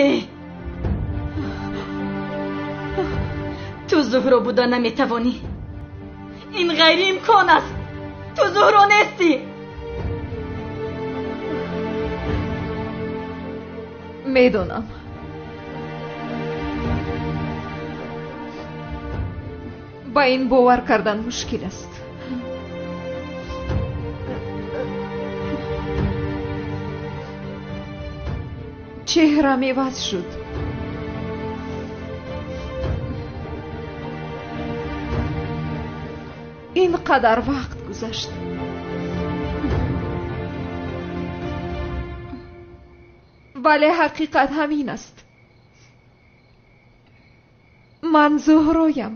Не, ту Зуҳро буда наметавонӣ. Ин ғайриимкон аст. Ту Зуҳро нестӣ. Медонам. Ба ин бовар кардан мушкил аст. Чеҳрам иваз шуд. Ин қадар вақт гузашт. Вале ҳақиқат ҳамин аст. Ман Зуҳроям.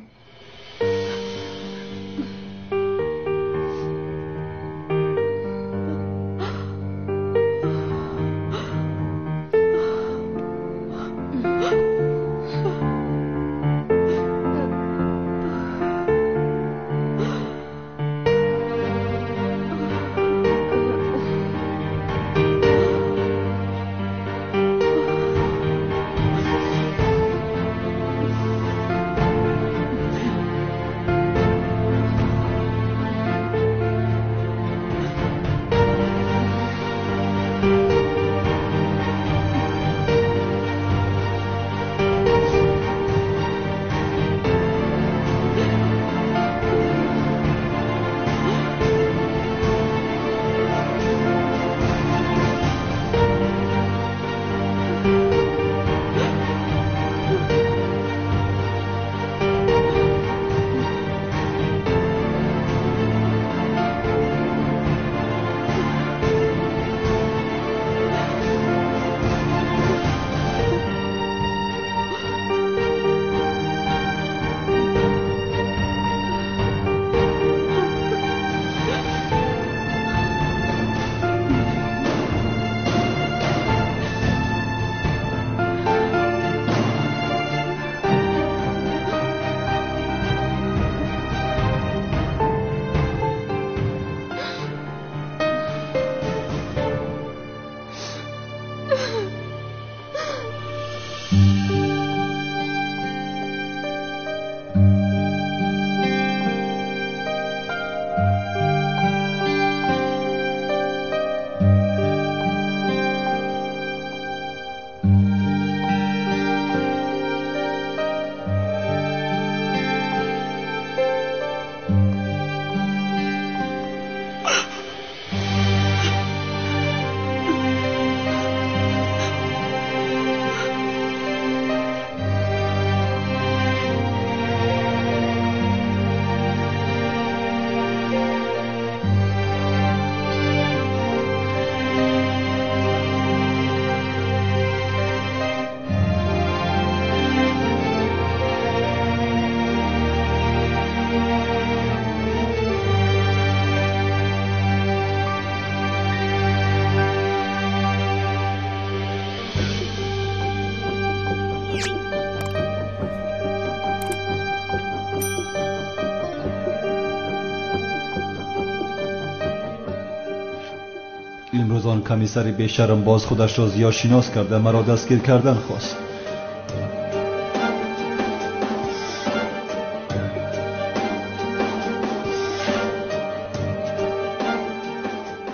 Имрӯз он комиссари бешарм боз худашро зиёдшинос карда маро дастгир кардан хост.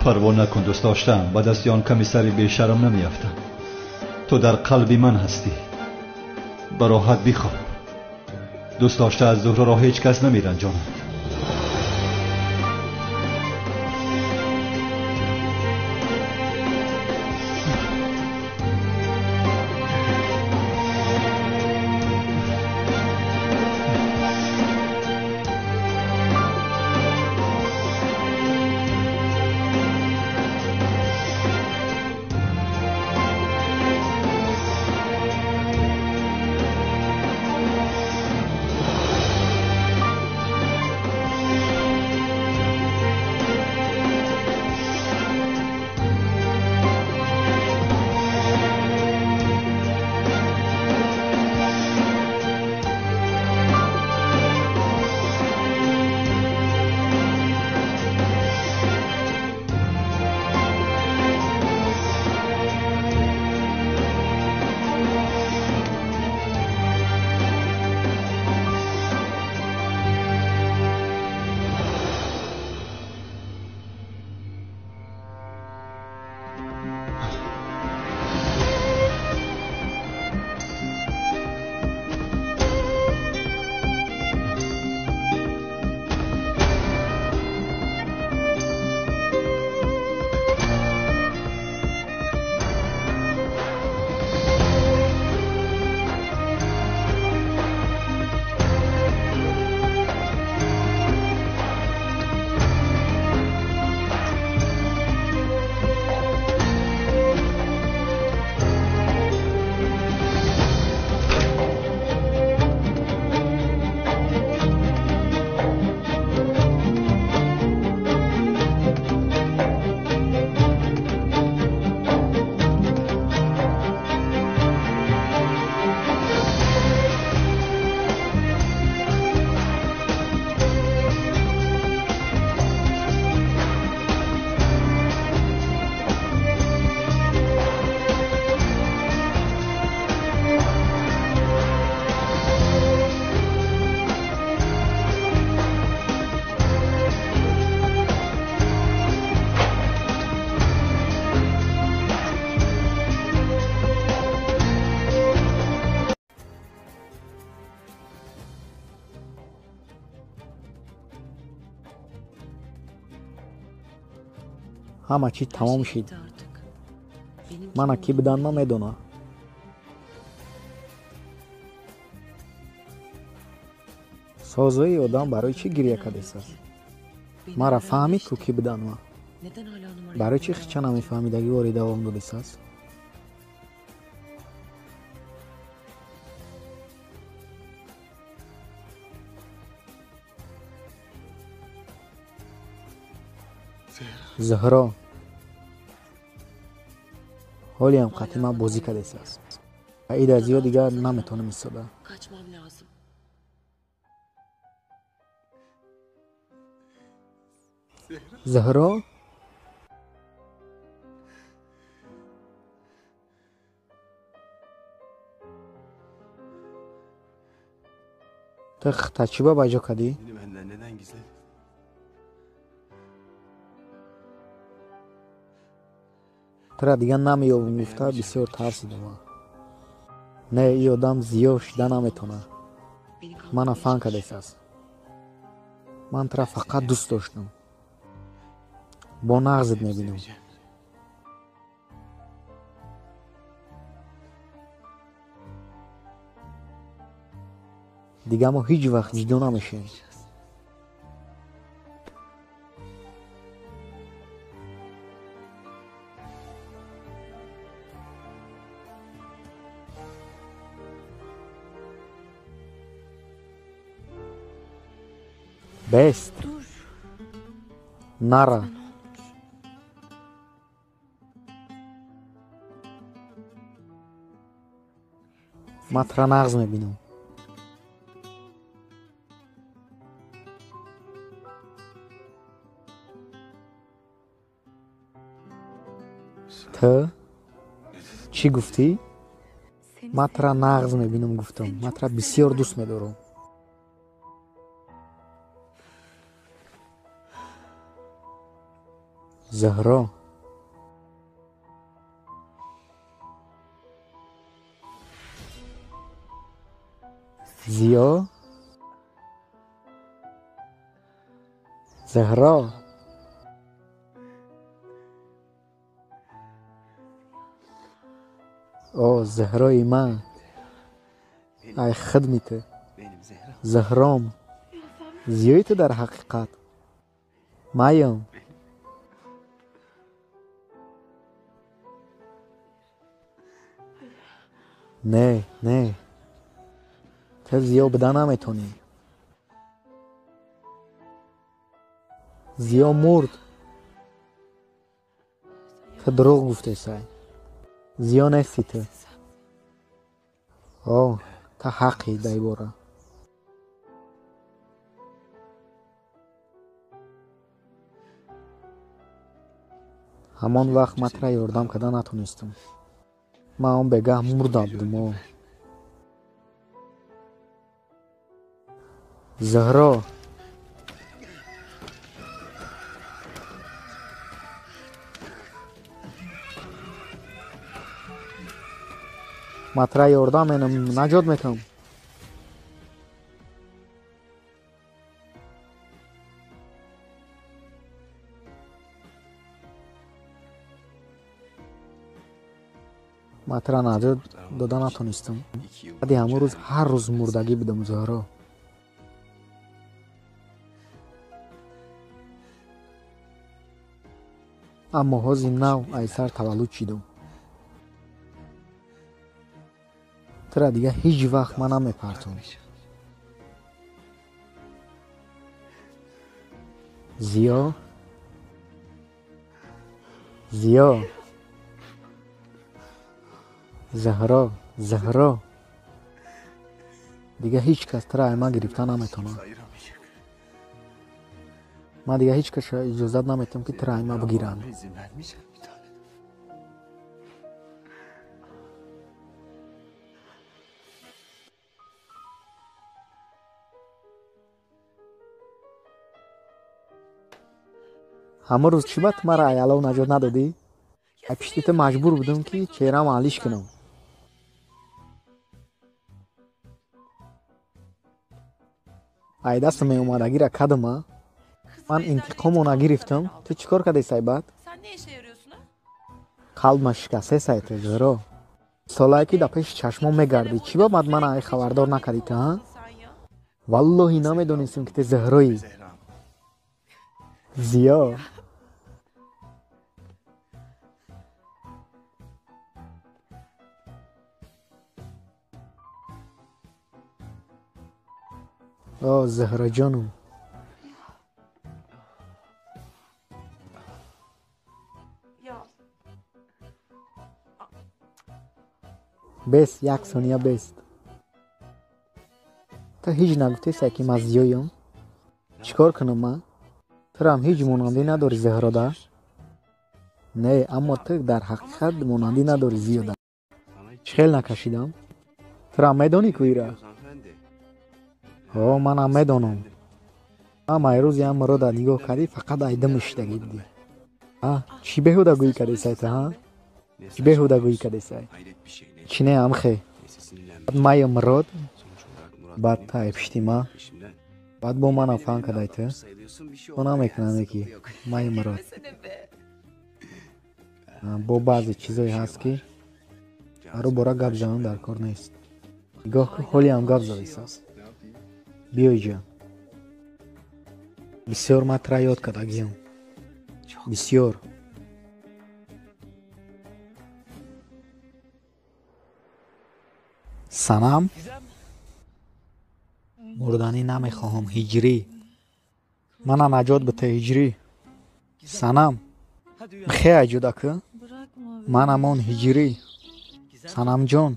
Парво накун, дӯст доштаам, ба дасти он комиссари бешарм намеафтам. Ту дар қалби ман ҳастӣ. Ба роҳат бихоб. Дӯст дошта аз Зуҳроро ҳеҷ кас намеранҷонад. Ҳама чиз тамом шид. Мана кӣ будан ман медонам. Созои одам барои чӣ гиря кардесааст? Мара фаҳмид ку кӣ будан ман. Барои чӣ хича намефаҳмидагӣ вори давом додесааст? Зуҳро ҳолиам қатъи ман бозӣ кардесааст. Ва ида зиёд дигар наметавонам истода. Зуҳро ту хита чӣ ба ҷо кардӣ? Тура дигар намеёбам гуфта бисёр тарсидам. Не, ин одам зиёд шида наметавонад. Мана фан кардесааст. Ман тура фақат дӯст доштам. Бо нағзит мебинам. Дигар мо ҳеҷ вақт ҷудо намешавем. Бест. Нара. Ман тура нағз мебинам. Ту чӣ гуфтӣ? Ман тура нағз мебинам гуфтам. Ман тура бисёр дӯст медорам. Зуҳро Зиё Зуҳро О, Зуҳрои ман, ай хидми ту, Зуҳром, зиёи ту дар ҳақиқат маям. Не, не, ту зиё буда наметонӣ. Зиё мурд. Ту дурӯғ гуфтесай. Зиё нести ту. О, ту ҳаққӣ дар ин бора. Ҳамон вақт ман тура ёрдам карда натонистам. Ман он бегаҳ мурда будам. О, Зуҳро ман тура ёрдам менам, наҷот метавам. Ман тура наҷот дода натонистам. Баъди ҳамон рӯз ҳар рӯз мурдагӣ будам, Зуҳро. Аммо ҳозир нав айсар таваллуд шидам. Тура дигар ҳеҷ вақт ман намепартом. Зиё Зиё Зуҳро Зуҳро дигар ҳеҷ кас тура аз ман гирифта наметавонад. Ман дигар ҳеҷ касро иҷозат наметавам ки тура аз ман бигиранд. Ҳамон рӯз чӣ ба ту маро аз алов наҷот надодӣ? Аз пишти ту маҷбур будам ки чеҳраам алиш кунам. Ай дастам меомадагиро кардам, а? Ман интиқомо нагирифтам. Ту чӣ кор кардӣ, Сайбат? Қалбма шикастесай ту, Зуҳро. Солае ки дар пеши чашмон мегардӣ, чӣ ба баъд мана ай хабардор накардӣ ту, ҳа? Валлоҳи намедонистем, ки ту Зуҳроӣ. Зиё. О, Зуҳроҷонум. Бес, як сония бест. Ту ҳеҷ нагуфтесай, ки ман зиёём? Чӣ кор кунам ман? Турам ҳеҷ монандӣ надорӣ, Зуҳрода? Не, аммо ту дар ҳақиқат монандӣ надорӣ, Зиёда. Чӣ хел накашидам? Турам медонӣ ку ира? Ҳо, манам медонам. Ман майрӯз ям Мурода нигоҳ кардӣ, фақат айдим шидагӣ дидӣ. А, чӣ беҳудагӯӣ кардесай ту, ҳа? Чӣ беҳудагӯӣ кардесай? Чӣ не, амхе? Баъд мая Мурод, баъд тай пишти ма, баъд бо манам фаҳм кардай ту. То намекунаме ки мая Мурод. Бо баъзе чизое ҳаст, ки ҳару бора гап задан дар кор нест. Нигоҳ кун, ҳолиам гап задисааст. Биё иҷа. Бисёр ман тура ёд кардагиам. Бисёр. Санам, мурданӣ намехоҳам, ҳиҷрӣ. Мана наҷот бите, ҳиҷрӣ. Санам, бихе аҷудаку. Манамон, ҳиҷрӣ. Санамҷон,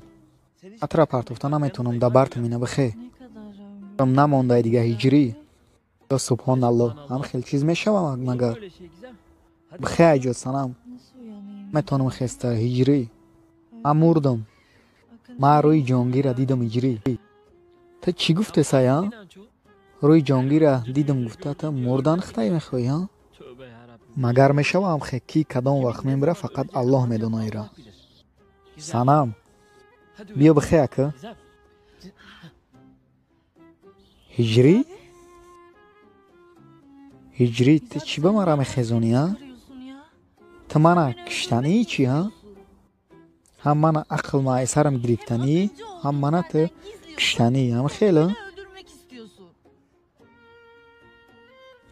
ман тура партофта наметавонам, дар бартам ина бихе. Намондай дига, ҳиҷрӣ. Ё субҳоналлоҳ, ҳам хел чиз мешавад магар? Бихе аҷуд, санам. Метавонам хеста, ҳиҷрӣ. Ман мурдам. Ман рӯи ҷонгирра дидам, ҳиҷрӣ. Ту чӣ гуфтесай, а? Рӯи ҷонгирра дидам гуфта, ту мурдан хитай мехоҳӣ, а? Магар мешавам хе, ки кадом вақт мемира, фақат Аллоҳ медона ира. Санам, биё бихе ака. Ҳиҷрӣ? Ҳиҷрӣ, ту чӣ ба мара мехезонӣ, а? Ту мана киштанӣ чӣ, а? Ҳам мана ақл маайсарам гирифтанӣ, ҳам мана ту киштанӣ, ҳам хеле?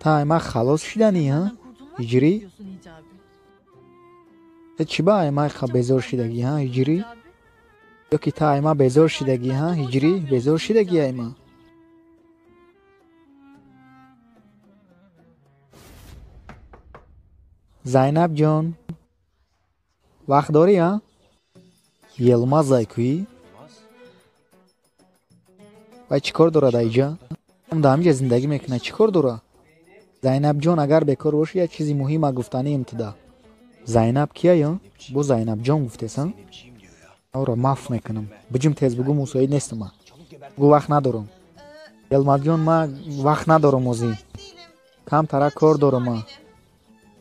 Та ай ман халос шиданӣ, ҳа? Ҳиҷрӣ? Ту чӣ ба ай ман безор шидагӣ, ҳа, ҳиҷрӣ? Ё ки та ай ман безор шидагӣ, ҳа, ҳиҷрӣ? Безор шидагӣ ай ман? Зайнаб ҷон, вақт дорӣ, ҳа? Йилмаз айкӯӣ? Вай чӣ кор дорад айҷа? Дар ҳамиҷа зиндагӣ мекунад, чӣ кор дорад? Зайнабҷон, агар бекор бошӣ, як чизи муҳима гуфтанием туда. Зайнаб кияё? Бо Зайнабҷон гуфтес, ҳа? Ора маф мекунам. Биҷим тез бугӯ, мусоид нестам ман. Бугӯ вақт надорам. Йилмазҷон, ман вақт надорам озӣ. Камтара кор дорам ман.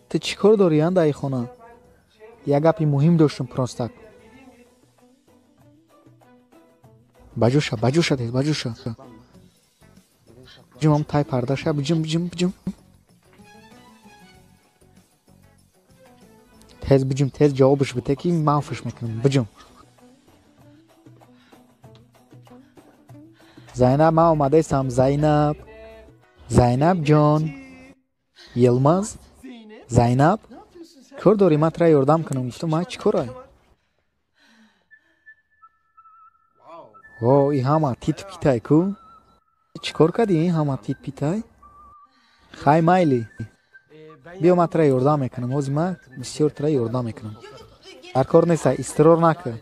Ту чӣ кор дорӣ, ҳа, дар ин хона? Як гапи муҳим доштам простак. Баҷоша, баҷоша тез, баҷоша. Биҷим тай пардаша, биҷим, биҷим, биҷим. Тез биҷим, тез ҷавобаш бите, ки манфиш мекунам. Биҷим. Зайнаб, ман омадаистам, Зайнаб. Зайнаб ҷон. Йилмаз? Зайнаб? Кор дорӣ, ман тура ёрдам кунам, гуфтам, ман чӣ корай? О, и ҳама тит питай ку? Чӣ кор кардӣ, ин ҳама тит питай? Хай майли. Биё ман тура ёрдам мекунам, ҳозир ман бисёр тура ёрдам мекунам. Дар кор нест, истирор накун.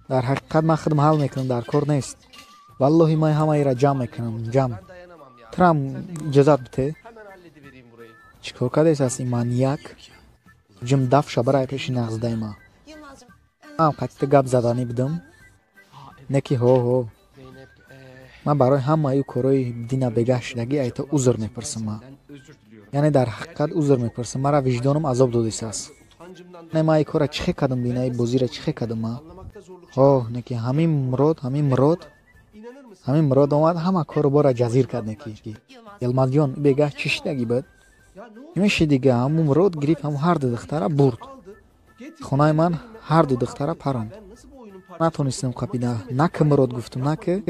Дар ҳақиқат ман худам ҳал мекунам, дар кор нест. Валлоҳи ман ҳамаира ҷамъ мекунам, ҷамъ. Турам иҷозат бите. Чӣ кор кардес аст ин маньяк? Ҷим дафша барай пеши нағздаи ман. Ман қатъи гап заданӣ будам. Не ки ҳо ҳо. Ман барои ҳамаи корҳои дина бегаҳ шидагӣ айто узр мепурсам ман. Яъне дар ҳақиқат узр мепурсам. Мара виҷдонам азоб додисааст. Не, ман ин корра чӣ хел кардам, дина ин бозиро чӣ хел кардам ман? Ҳо, не ки ҳамин Мурод, ҳамин Мурод, ҳамин Мурод омад, ҳама кору бора ҷазир кард не ки. Йилмазҷон, бегаҳ чӣ шидагӣ буд? Меши дига ҳамун Мурод гирифт ҳамун ҳарду духтара бурд. Хонаи ман ҳарду духтара паронд. Натонистам қапида. На ки Мурод гуфтум, на ки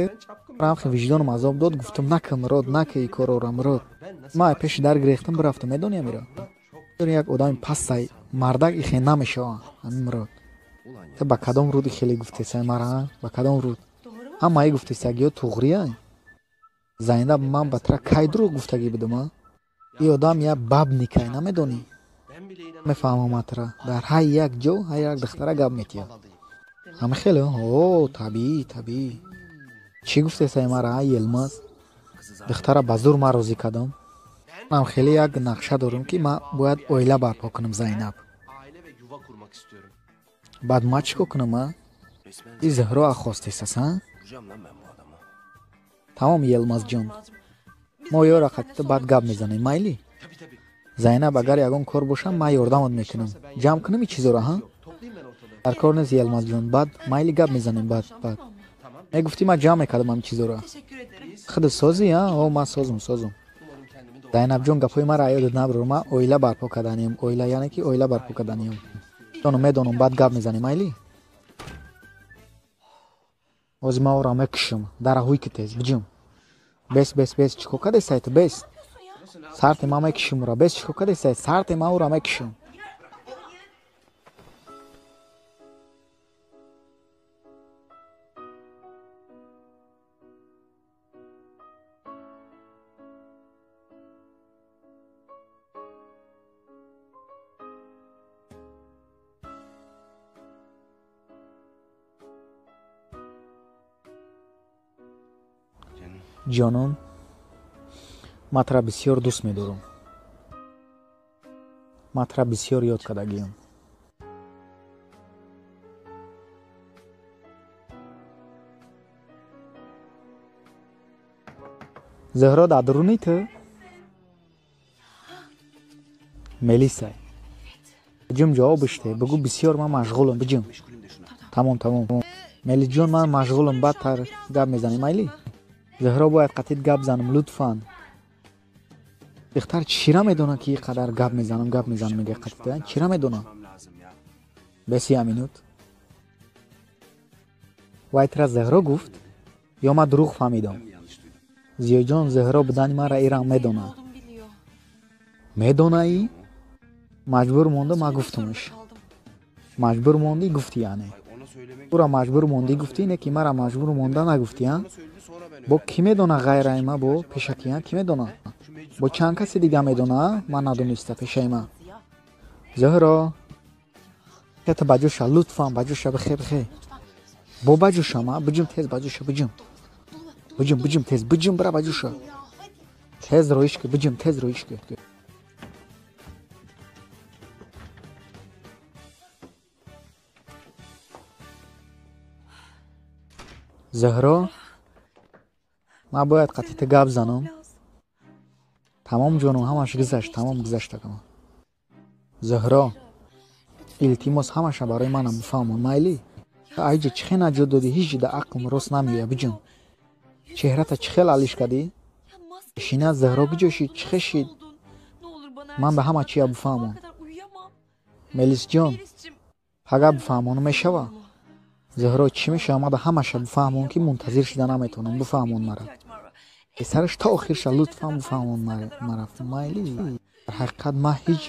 рамхи виҷдонам азоб дод, гуфтум на ки Мурод, на ки и корора Мурод. Ман пеши дар гирехтам, бирафтам, медонӣ амира? Як одами пастай мардак ихе намешава ҳамин Мурод. Ту ба кадом руд хеле гуфтесай мара? Ба кадом руд? Ҳамаи гуфтесагиё туғрия? Зайнаб, ман ба тра кай дурӯғ гуфтагӣ будам, а? И одам як бабникай, намедонӣ? Мефаҳмам атра. Дар ҳар як ҷо ҳар як духтара гап метиҳад. Ҳама хеле? О, табиӣ, табиӣ. Чӣ гуфтесай мара, а, Йилмаз? Духтара ба зур ман розӣ кардам. Манам хеле як нақша дорам, ки ман бояд оила барпо кунам, Зайнаб. Баъд ман чӣ кор кунам, а? И Зуҳро ахостесас, а? Тамом, Йилмазҷон. Мо ёра қатита баъд гап мезанем, майли? Зайнаб, агар ягон кор бошам, ман ёрдамот мекунам. Ҷамъ кунам и чизоро, ҳа? Дар кор нест, Йилмазҷон. Баъд майли гап мезанем, баъд, баъд. Мегуфтӣ ман ҷамъ мекардам ҳамин чизоро. Худат созӣ, а? О, ман созум, созум. Зайнабҷон, гапҳои маро ёдат наброр. Ман оила барпо карданиям. Оила, яъне ки оила барпо карданиям. Медонам, медонам, баъд гап мезанем, майли? Ҳозир ман ӯро мекушам. Дара ҳуй ки тез, биҷум. Бес, бес, бес, чӣ кор кардесай ту, бес? Сарте ман мекушам ӯро, бес, чӣ кор кардесай? Сарте ман ӯро мекушам. Ҷонон, ман тура бисёр дӯст медорам. Ман тура бисёр ёд кардагиам. Зуҳро дар дуруни ту? Мелисай. Биҷум, ҷавоб биште. Бигӯ бисёр ман машғулам, биҷум. Тамом, тамом. Мелисҷон, ман машғулам, баъдтар гап мезанем, майли? Зуҳро, бояд қатъит гап занам, лутфан. Духтар чира медонад, ки ин қадар гап мезанам, гап мезанам, мега қатъит, чира медонад? Бес я минут. Вай тра Зуҳро гуфт, ё ман дурӯғ фаҳмидам? Зиёҷон, Зуҳро будани маро ирам медонад. Медонаӣ? Маҷбур монда ман гуфтумш. Маҷбур мондӣ гуфтӣ, яъне. Ӯра маҷбур мондӣ гуфтӣ, не ки мара маҷбур монда нагуфтӣ, а? Бо кӣ медона ғайраи ма, бо пешакӣ, а? Кӣ медона? Бо чанд каси дига медона, ман надониста пешаи ма. Зуҳро, ту баҷӯша, лутфан баҷӯша, бихе, бихе. Бо баҷӯшам, а? Биҷум тез баҷӯша, биҷум. Биҷум, биҷум тез, биҷум бира баҷӯша. Тез роиш ки, биҷум тез роиш ки. Зуҳро, ман бояд қатъита гап занам. Тамом ҷонум, ҳамаш гузашт, тамом гузаштагам. Зуҳро, илтимос ҳамаша барои манам бифаҳмон, майли? Айҷа чӣ хел наҷот додӣ, ҳеҷ ҷида ақлм рост намеояд, биҷум. Чеҳрата чӣ хел алиш кардӣ? Шина, Зуҳро куҷо шид, чӣ хел шид? Ман ба ҳама чия бифаҳмон. Мелисҷон, пага бифаҳмон мешава? Зуҳро, чӣ мешава? Ман ба ҳамаша бифаҳмон, ки мунтазир шида наметавонам, бифаҳмон мара. Сараш то охирша лутфан бифаҳмон мара, майли? Дар ҳақиқат ман ҳеҷ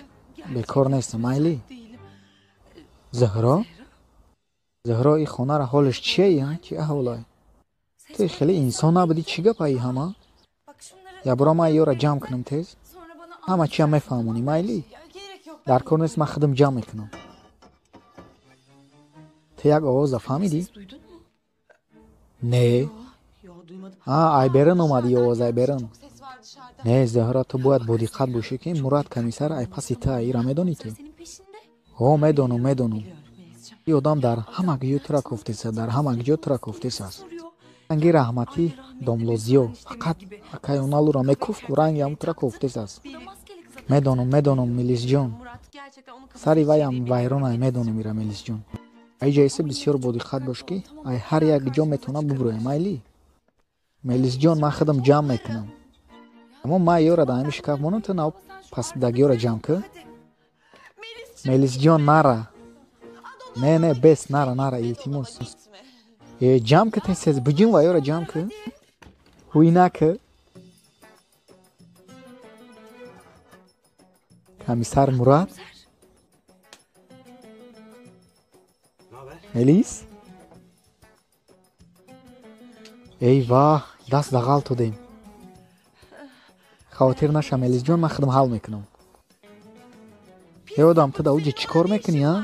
бекор нестам, майли? Зуҳро? Зуҳро, ин хонаро ҳолаш чие, чӣ аҳволай? Ту хеле инсон набудӣ, чӣ гапаи ҳама? Ябора ман ёра ҷамъ кунам тез. Ҳама чиам мефаҳмонӣ, майли? Дар кор нест, ман худам ҷамъ мекунам. Ту як овоза фаҳмидӣ? Не. А, айберин омад и овоз, айберин. Не, Зуҳро, ту бояд бодиққат бошӣ, ки Мурад комиссар ай паси ту, ира медонӣ ту? О, медонам, медонам. И одам дар ҳама ҷо тура кофтеса, дар ҳама ҷо тура кофтесааст. Ранги раҳматӣ домлозиё, фақат акайоналура мекуфт, ку ранги ҳам тура кофтесааст. Медонам, медонам, Мелисҷон. Сари ваям вайронай, медонам ира, Мелисҷон. Айҷа исе бисёр бодиққат бош, ки ай ҳар як ҷо метавонам бубурӯям, майли? Мелисҷон, ман худам ҷамъ мекунам. Аммо ман ёра дар ҳамин шкаф монам, ту нав Пасбудагиёро ҷамъ кӣ. Мелисҷон, нара. Не, не, бес, нара, нара, илтимос. Э, ҷамъ кӣ, тез тез биҷин ваёра ҷамъ кӣ. Ҳуй накӣ. Комиссар Мурат. Мелис? Эй ваҳ, даст дағал додем. Хавотир наша, Мелисҷон, ман худам ҳал мекунам. Э одам, ту дар уҷа чӣ кор мекунӣ, а?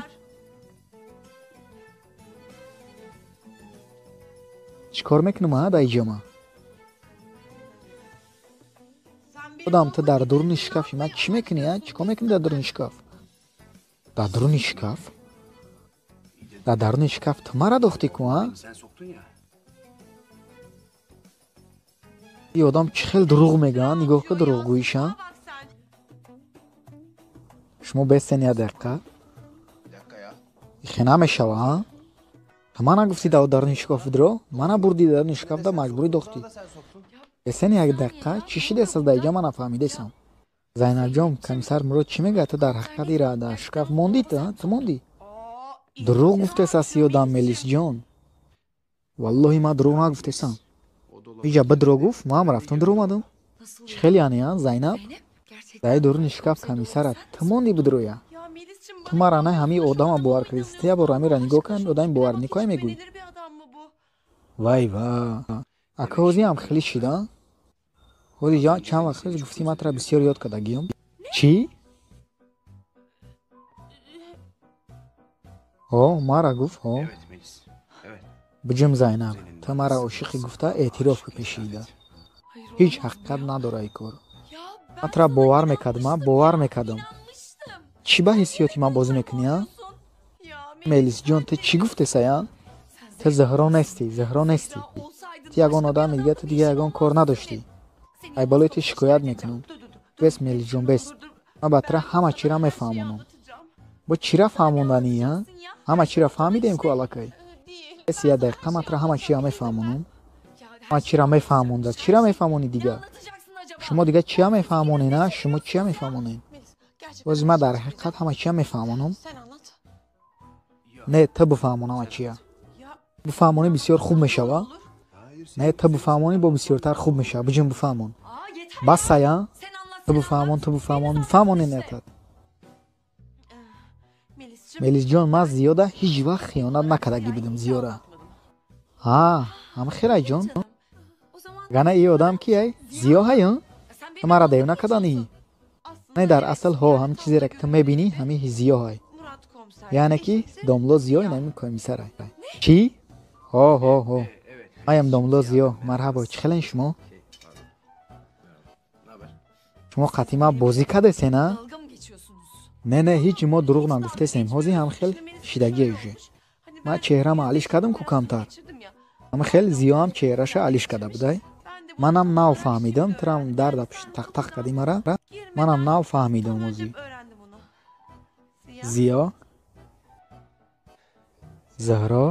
Чӣ кор мекунам, а, дар иҷа ман? Одам, ту дар дуруни шкафи ман чӣ мекунӣ, а? Чӣ кор мекунӣ дар дуруни шкаф? Дар дуруни шкаф? Дар даруни шкаф ту мара дохтӣ ку, а? И одам чӣ хел дурӯғ мега, нигоҳ ка дурӯғгӯиша. Шумо бестен як дақиқа. Ихе намешава, а? Ту мана гуфтӣ дар даруни шкаф бидро, мана бурдӣ дар даруни шкаф, да маҷбурӣ дохтӣ. Бестен як дақиқа, чӣ шидест дар иҷа, ман нафаҳмидесам. Зайнабҷон, комиссар Мурод чӣ мегӯяд? Ту дар ҳақиқат ира дар шкаф мондӣ, ту, ту мондӣ? Дурӯғ гуфтест аси одам, Мелисҷон. Валлоҳи ман дурӯғ нагуфтесам. Иҷа бидро гуфт, ман рафтам дуромадам. Чӣ хел яъне, а, Зайнаб? Дар дуруни шкаф комиссара ту мондӣ бидроя. Ту мара на ҳамин одама бовар кардӣ. Ту як бор ҳамира нигоҳ кун, одами боварникое мегӯӣ. Вай ва. Ака ҳозиам хеле шида. Ҳози чанд вақт пеш гуфтӣ ман тура бисёр ёд кардагиём. Чӣ? Ҳо, мара гуфт, ҳо. Биҷим Зайнаб, ту мара ошиқӣ гуфта эътироф кӣ пешида. Ҳеҷ ҳақиқат надора ин кор. Ман тура бовар мекардам, а, бовар мекардам. Чӣ ба ҳиссиёти ман бозӣ мекунӣ, а? Мелисҷон, ту чӣ гуфтесай, а? Ту Зуҳро нестӣ, Зуҳро нестӣ. Ту ягон одами дига, ту дига ягон кор надоштӣ. Ай болои ту шикоят мекунам. Бес, Мелисҷон, бес. Ман ба тура ҳама чиро мефаҳмонам. Бо чира фаҳмонданӣ, а? Ҳама чиро фаҳмидем ку аллакай. Бес як дақиқа, ман тура ҳама чиро мефаҳмонам. Ҳама чиро мефаҳмонда. Чира мефаҳмонӣ дига? Шумо дига чия мефаҳмонед, а? Шумо чия мефаҳмонед? Боз ман дар ҳақиқат ҳама чия мефаҳмонам. Не, ту бифаҳмон ҳама чия. Бифаҳмонӣ бисёр хуб мешава. Не, ту бифаҳмонӣ бо бисёртар хуб мешава. Биҷин бифаҳмон. Басай, а? Ту бифаҳмон, ту бифаҳмон, бифаҳмонӣ нетат. Мелисҷон, ман зиёда ҳеҷ вақт хиёнат накардагӣ будам зиёра. Ҳа, ҳама хелай ҷон. Гана и одам ки ай? Зиё ҳай, а? Ту мара девона карданӣ? Не, дар асл ҳо, ҳамин чизеро ки ту мебинӣ, ҳамин зиё ҳай. Яъне ки домло зиё ин ҳамин комиссар ай. Чӣ? Ҳо, ҳо, ҳо. Маям домло зиё. Марҳабо, чӣ хелен шумо? Шумо қатъи ман бозӣ кардесен, а? Не, не, ҳеҷ мо дурӯғ нагуфтесем. Ҳозир ҳам хел шидагие уже. Ман чеҳрама алиш кардам ку камтар. Ҳама хел зиёам чеҳраша алиш карда будай. Манам нав фаҳмидам, турам дарда пушт тақ-тақ кардӣ мара. Манам нав фаҳмидам ҳозир. Зиё, Зуҳро,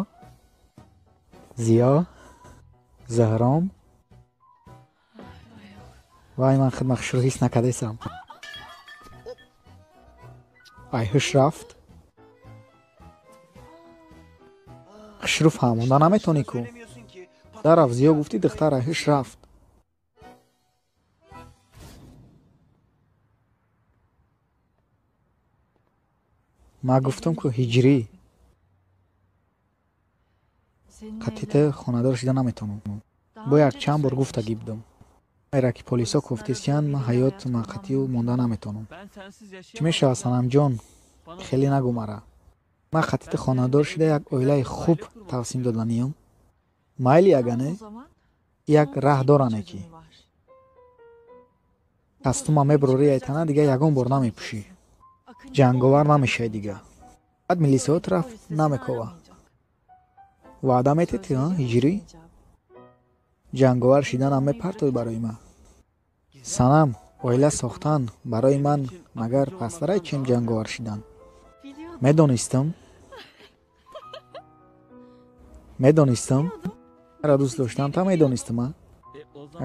Зиё, Зуҳром. Вай, ман худма хушрӯ ҳис накардесам. Ай ҳуш рафт. Хушрӯ фаҳмонда наметонӣ ку. Дарафт зиё гуфтӣ, духтар ай ҳуш рафт. Ман гуфтам ку ҳиҷрӣ. Қатъи ту хонадор шида наметавонам. Бо як чанд бор гуфтагӣ будам. Майра ки полисо кофтисиянд, ман ҳаёт ман қатъи ӯ монда наметавонам. Чӣ мешавад, Санамҷон? Хеле нагӯ мара. Ман қатъи ту хонадор шида як оилаи хуб тавсим доданиём. Майли ягане? Як раҳ доране ки. Кастума мебурорӣ айтана, дига ягон бор намепӯшӣ. Ҷанговар намешавӣ дига. Баъд милисиҳо тура намекова. Ваъда мететӣ, а, ҳиҷрӣ? Ҷанговар шиданам мепартоӣ барои ман. Санам, оила сохтан барои ман магар пасттарай чем ҷанговар шидан? Медонистам. Медонистам. Маро дӯст доштам, та медонистам, а?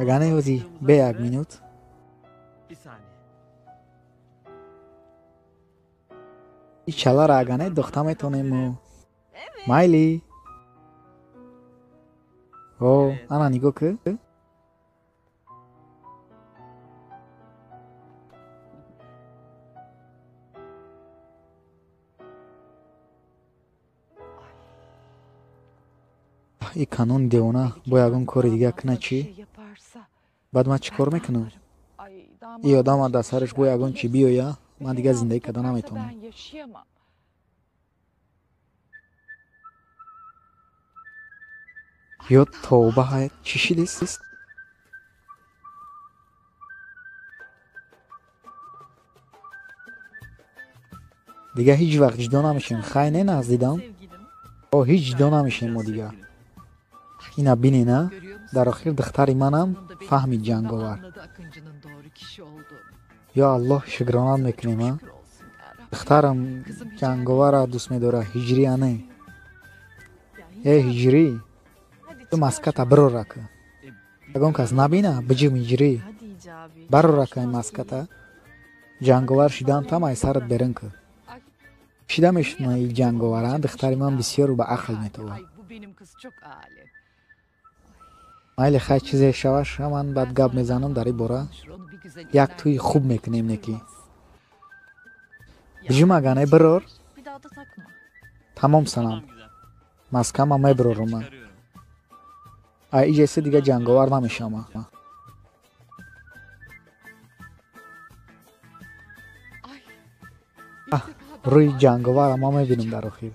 Агар не ҳозир бе як минут. И чалара агане духта метонему. Майли. О, ана нигоҳ ки. И канони девона бо ягон кори дига кина чӣ? Баъд ман чӣ кор мекунам? И одама дар сараш бо ягон чӣ биёя, ман дигар зиндагӣ карда наметавонам. Ё тавба, чӣ шидист? Дигар ҳеҷ вақт ҷудо намешем. Хай не нағз дидам? О, ҳеҷ ҷудо намешем мо дигар. Ина бинена, дар охир духтари манам фаҳмид ҷанговар. Ё Аллоҳ, шукронат мекунем, а? Духтарам ҷанговарро дӯст медорад, ҳиҷрия не. Э, ҳиҷрӣ, ту маската бирора ка. Ягон кас набина, биҷим ҳиҷрӣ. Барора ка ин маската. Ҷанговар шидан там ай сарат берин ка. Шида мешуна и ҷанговара, духтари ман бисёр ба ақл метовад. Майли, хай чизе шаваш, ман баъд гап мезанам дар ин бора. Як тӯи хуб мекунем неки. Биҷум агане бирор. Тамом санам. Маскама мебирорум ман. Ай иҷеси дига ҷанговар намешавам. Рӯи ҷанговарам ман мебинам дар охир.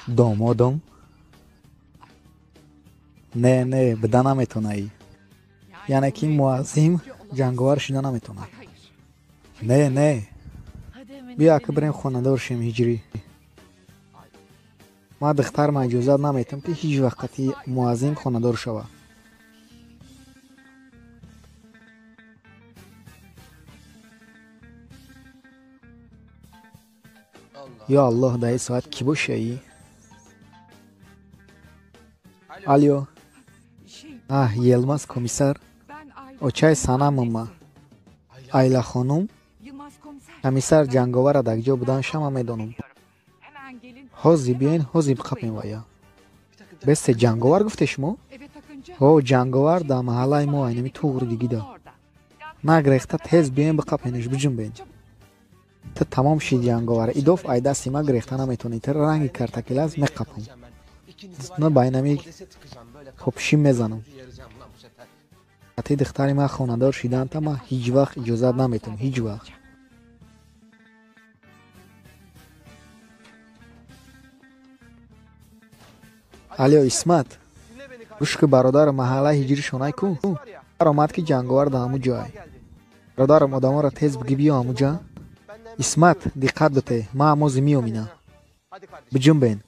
Домодом? Не, не, буда наметонаӣ. Яъне ки муаззим ҷанговар шида наметонад. Не, не. Биё ака бирем хонадор шем ҳиҷрӣ. Ман духтарма иҷозат наметам ки ҳеҷ вақт қати муаззим хонадор шавад. Ё Аллоҳ, дар ин соат кӣ бошаӣ? Алё. Аҳ, Йилмаз комиссар. Очаи санамама. Айла хонум. Комиссар ҷанговара дар ҷо будан шама медонам. Ҳозир биёен, ҳозир биқапем вая. Бесте ҷанговар гуфте шумо? Ҳо, ҷанговар дар маҳаллаи мо айнами туғри дигида. Нагрехта тез биёен биқапенаш, биҷунбен. Ту тамом шид ҷанговар. Идоф ай дасти ма грехта наметонӣ. Ту ранги картакелаз меқапам. На байнами хобшим мезанам. Қати духтари ман хонадор шиданта ман ҳеҷ вақт иҷозат наметам, ҳеҷ вақт. Алё, Исмат, гӯш ки бародарам маҳаллаи ҳиҷрӣ шонай ку? Омад ки ҷанговар дар ҳамун ҷой. Бародарам одаморо тез бигӣ биё ҳамун ҷа. Исмат, диққат бите, ман ҳамози меоминам. Биҷунбен.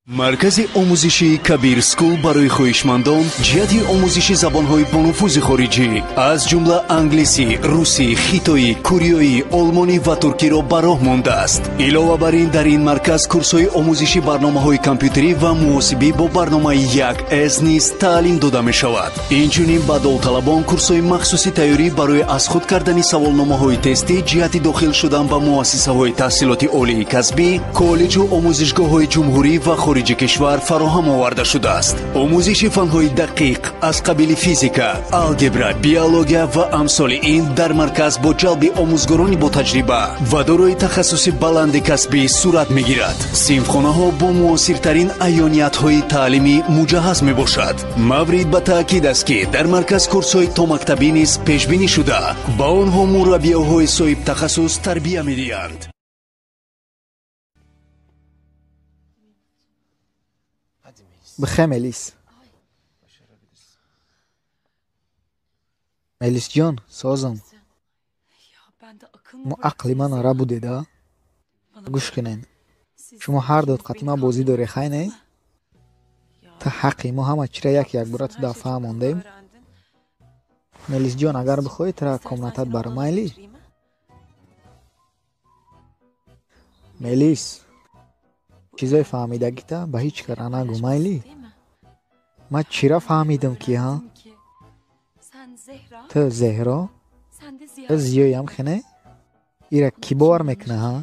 Маркази омӯзишии Кабир Скул барои хоҳишмандон ҷиҳати омӯзиши забонҳои бонуфузи хориҷӣ аз ҷумла англисӣ, русӣ, хитоӣ, кореоӣ, олмонӣ ва туркиро ба роҳ мондааст. Илова бар ин, дар ин марказ курсҳои омӯзиши барномаҳои компютерӣ ва муҳосибӣ бо барномаи 1С низ таълим дода мешавад. Инчунин ба довталабон курсҳои махсуси тайёрӣ барои аз худ кардани саволномаҳои тестӣ ҷиҳати дохил шудан ба муассисаҳои таҳсилоти олии касбӣ, коллеҷу омӯзишгоҳҳои ҷумҳурӣ ва хориҷи кишвар фароҳам оварда шудааст. Омӯзиши фанҳои дақиқ аз қабили физика, алгебра, биология ва амсоли ин дар марказ бо ҷалби омӯзгорони ботаҷриба ва дорои тахассуси баланди касбӣ сурат мегирад. Синфхонаҳо бо муосиртарин аёниятҳои таълимӣ муҷаҳҳаз мебошад. Маврид ба таъкид аст, ки дар марказ курсҳои томактабӣ низ пешбинӣ шуда, ба онҳо мураббиёҳои соҳибтахассус тарбия медиҳанд. Бихе, Мелис. Мелисҷон, созам. Мо ақли ман ара будеда? Гӯш кунен. Шумо ҳар дод қати ман бозӣ дорӣ, хай не? Ту ҳаққи мо ҳама чира як якбора ту дар фаҳм мондем. Мелисҷон, агар бихоҳӣ тура комнатат барам, майли? Мелис, чизои фаҳмидагита ба ҳеҷ кара нагӯ, майли? Ман чира фаҳмидам ки, ҳа? Ту Зеҳро? Ту Зиёям хене? Ира кӣ бовар мекуна, ҳа?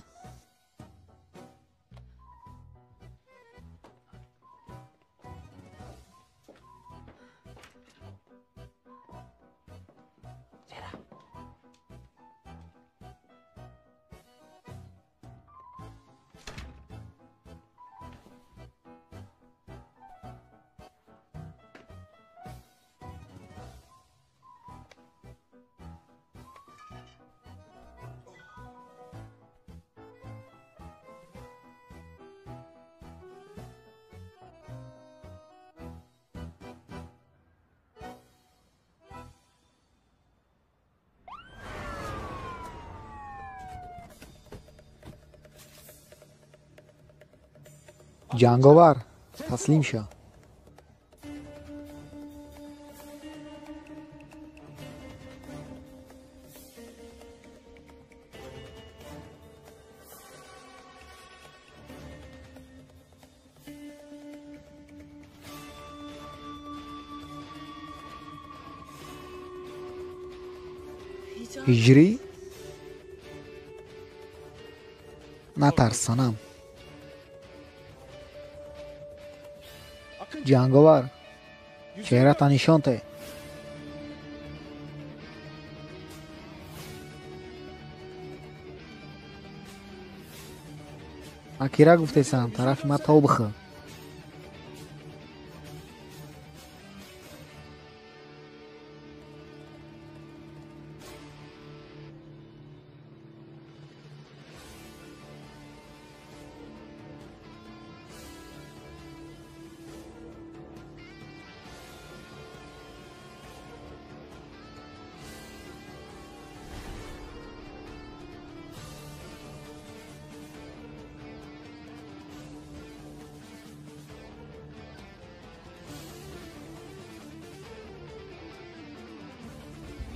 Ҷанговар, таслим шав. Ҳиҷрӣ? Натарс, санам. Ҷанговар, чеҳрата нишон те. Ман кира гуфтесам, тарафи ман тов бихӯр.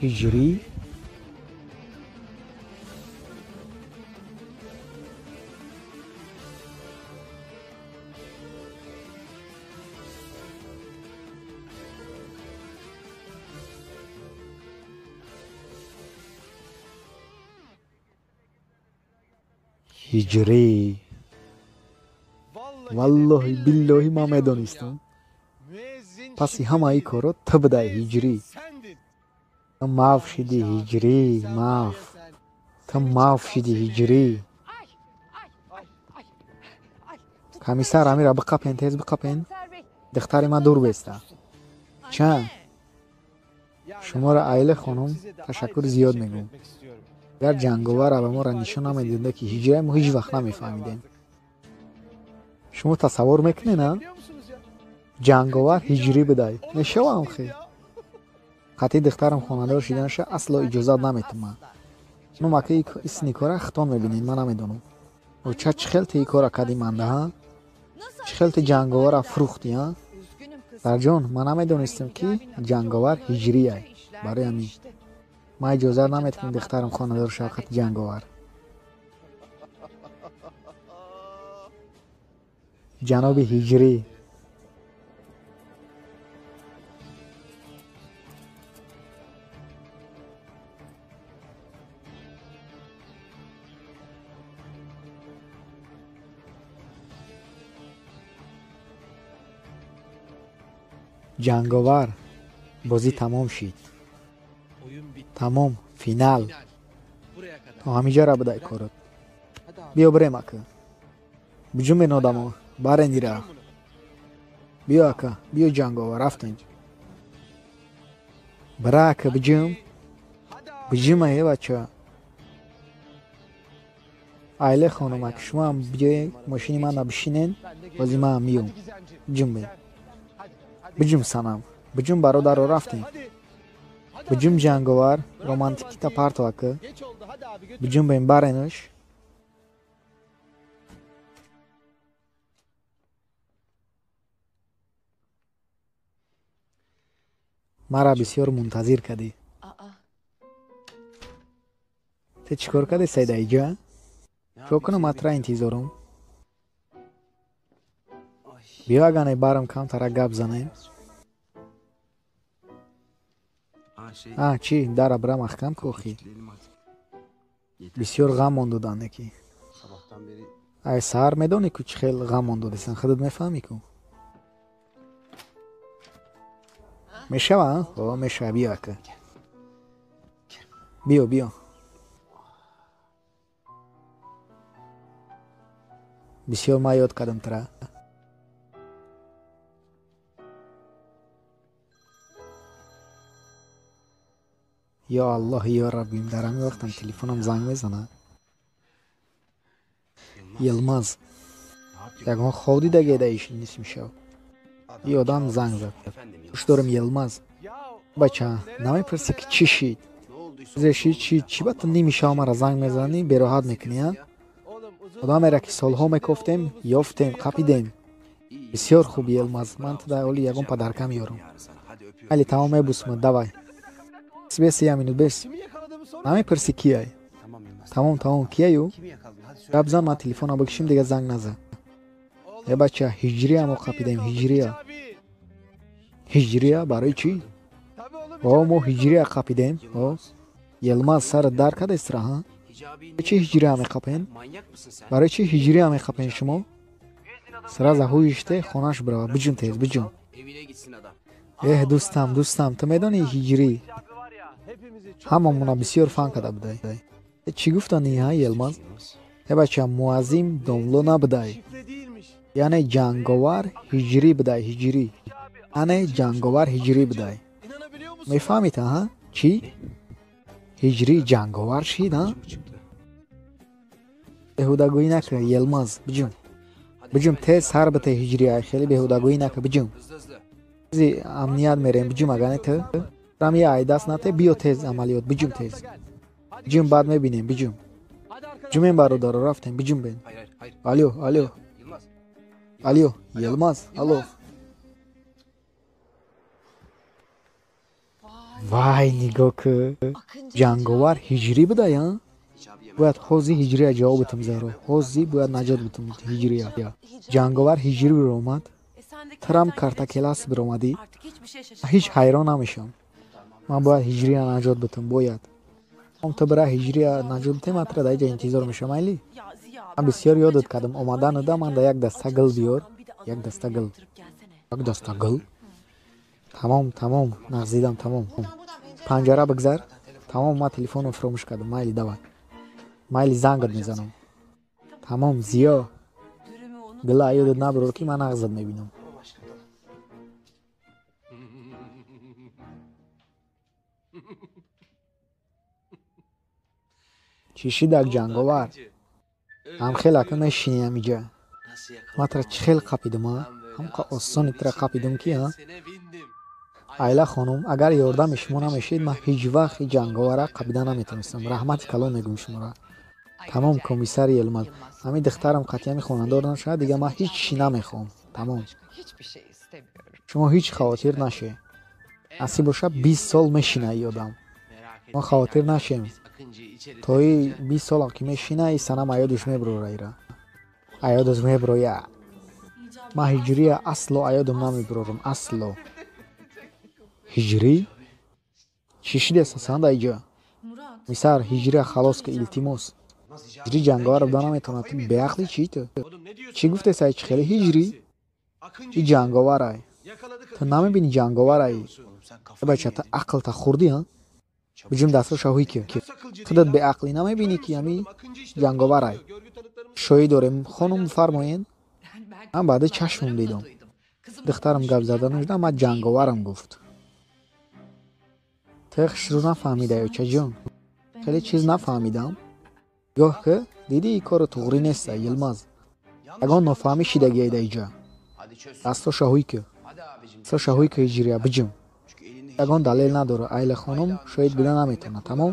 Ҳиҷрӣ? Ҳиҷрӣ. Валлоҳи биллоҳи ман медонистам. Паси ҳамаи корро ту будай, ҳиҷрӣ. Ту маф шидӣ, ҳиҷрӣ, маф. Ту маф шидӣ, ҳиҷрӣ. Комиссар, амира биқапен, тез биқапен. Духтари ман дур беста. Ча? Шуморо Айле хонум ташаккури зиёд мегӯм. Агар ҷанговарра ба моро нишон намедода ки ҳиҷрае, мо ҳеҷ вақт намефаҳмидем. Шумо тасаввур мекунед, а? Ҷанговар ҳиҷрӣ будай. Мешавам хе. Қатъи духтарам хонадор шиданаша асло иҷозат наметумад. Ну мака исни кора хитон мебинед, ман намедонам. Оча, чӣ хел ти кора кади манда, ҳа? Чӣ хел ти ҷанговарра фурӯхтӣ, ҳа? Сарҷон, ман намедонистам ки ҷанговар ҳиҷрияй. Барои ҳамин ман иҷозат наметавам духтарам хонадор шавад қати ҷанговар. Ҷаноби ҳиҷрӣ. Ҷанговар, бозӣ тамом шид. Тамом, финал. То ҳамиҷара будай корот. Биё бирем, ака. Биҷумбен одамо, барен ира. Биё, ака, биё ҷанговар, рафтем. Бира, ака, биҷум. Биҷум, э бача. Айле хонум, ака, шумоам биёед мошини мана бишинен, бози манам миём. Биҷумбен. Биҷум, санам. Биҷум, бародаро, рафтем. Биҷум, ҷанговар, романтикита парто, ака. Биҷумбен, баренаш. Мара бисёр мунтазир кардӣ. Ту чӣ кор кардӣ, Сайда иҷа? Чо кунам, ман тура интизорум. Биё, агане барам камтара гап занем. А, чӣ, дара бира маҳкам ку охи. Бисёр ғам мон доданд ки. Ай саҳар медонӣ ку чӣ хел ғам мон додесан, худат мефаҳмӣ ку. Мешава, о, мешава, биё ака. Биё, биё. Бисёр ман ёд кардам тура. Ё Аллоҳ, ё Раббим, дар ҳамин вақтам телефонам занг мезанад. Йилмаз, ягон хоб дидагӣ да иш нисми шав. И одам занг зад. Гӯш дорам, Йилмаз. Бача, намепурсӣ ки чӣ шид? Зе шид, чӣ, чӣ ба ту ними шав мара занг мезанӣ, бероҳат мекунӣ, а? Одамеро ки солҳо мекофтем, ёфтем, қапидем. Бисёр хуб, Йилмаз, ман ту дар оли ягон падарка меёрам. Али, тамом, мебусмад, давай. Бес, я минут, бес. Намепурсӣ кияй? Тамом, тамом, кияю? Гап зан, ман телефонам бикшим, дига занг назан. Э бача, ҳиҷрия мо қапидем, ҳиҷрия. Ҳиҷрия барои чӣ? О, мо ҳиҷрия қапидем. О, Йилмаз сар дар кадестра, ҳа? Чӣ ҳиҷрия меқапен? Барои чӣ ҳиҷрия меқапен шумо? Сразу ҳуиште хонаш бирава, биҷун тез, биҷун. Эҳ, дӯстам, дӯстам, ту медонӣ ҳиҷрӣ? Ҳамамона бисёр фан карда будай. Чӣ гуфтани, ҳа, Йилмаз? Э бача, муаззим домло набудай. Яъне ҷанговар ҳиҷрӣ будай, ҳиҷрӣ. Яъне ҷанговар ҳиҷрӣ будай. Мефаҳмед, ҳа? Чӣ? Ҳиҷрӣ ҷанговар шид, ҳа? Беҳудагӯӣ накун, Йилмаз, биҷун. Биҷун, тез сар бите ҳиҷрия, хеле беҳудагӯӣ накун, биҷун. Зи амният мерем, биҷун, агар не ту рам я айдаст нате, биё тез амалиёт, биҷун тез. Биҷун, баъд мебинем, биҷун. Биҷумем, бародаро, рафтем, биҷун бен. Алё, алё. Алё, Йилмаз, алло. Вай, нигоҳ ку. Ҷанговар ҳиҷрӣ будай, а? Бояд ҳози ҳиҷрия ҷавоб битам, Зеҳро. Ҳози бояд наҷот битам ҳиҷрия. Ҷанговар ҳиҷрӣ биромад. Трам картакелас биромадӣ. Ҳеҷ ҳайрон намешам. Ман бояд ҳиҷрия наҷот битам, бояд. Ту бира ҳиҷрия наҷот битем, ман тура дар инҷа интизор мешавам, майли? Ман бисёр ёдат кардам. Омадануда ман да як даста гул биёр. Як даста гул. Як даста гул? Тамом, тамом, нағзидам, тамом. Панҷара бигзар. Тамом, ман телефонро фуромӯш кардам. Майли, давай. Майли, зангат мезанам. Тамом, Зиё. Гула ёдат набирор, ки ман нағзат мебинам. Чӣ шидак, ҷанговар? Ҳамхел ака мешинӣ ҳамиҷа. Ман тура чӣ хел қапидам, а? Ҳамқа осони тура қапидам ки, а? Айла хонум, агар ёрдами шумо намешид, ман ҳеҷ вақт ин ҷанговара қапида наметавонистам. Раҳмати калон мегӯм шуморо. Тамом, комиссари Йилмаз. Ҳамин духтарам қатъиян хонадор нашавад, дига ман ҳеҷ чӣ намехоҳам. Тамом. Шумо ҳеҷ хавотир нашед. Насиб боша, 20 сол мешина ин одам. Мо хавотир нашем. То и 20 сол ки мешина, и санам аёдуш меброра ира. Аёдуш меброя. Ман ҳиҷрия асло аёдум намеброрам, асло. Ҳиҷрӣ? Чӣ шидест асан дар иҷа? Мисар, ҳиҷрия халос ки, илтимос. Ҳиҷрӣ ҷанговар буда наметавонад. Ту беақлӣ чӣ ту? Чӣ гуфтесай, чӣ хеле ҳиҷрӣ? И ҷанговарай. Ту намебинӣ ҷанговарай? Бача, ту ақлта хурдӣ, ҳа? Биҷум дастро шаҳӯй ки. Худат беақлӣ намебинӣ ки ҳами ҷанговарай. Шоҳӣ дорем, хонум, фармоен. Ман баъди чашмам дидам. Духтарам гап зада нужда, ман ҷанговарам гуфт. Ту хушрӯ нафаҳмидаӣ, очаҷон. Хеле чиз нафаҳмидам. Нигоҳ ки, дидӣ ин кору туғрӣ неста, Йилмаз. Ягон нофаҳмӣ шидагиай дар иҷа. Дастро шаҳӯй ки. Дастро шаҳӯй ки, ҳиҷрия, биҷум. Ягон далел надорад. Айла хонум шоҳид буда наметавонад, тамом?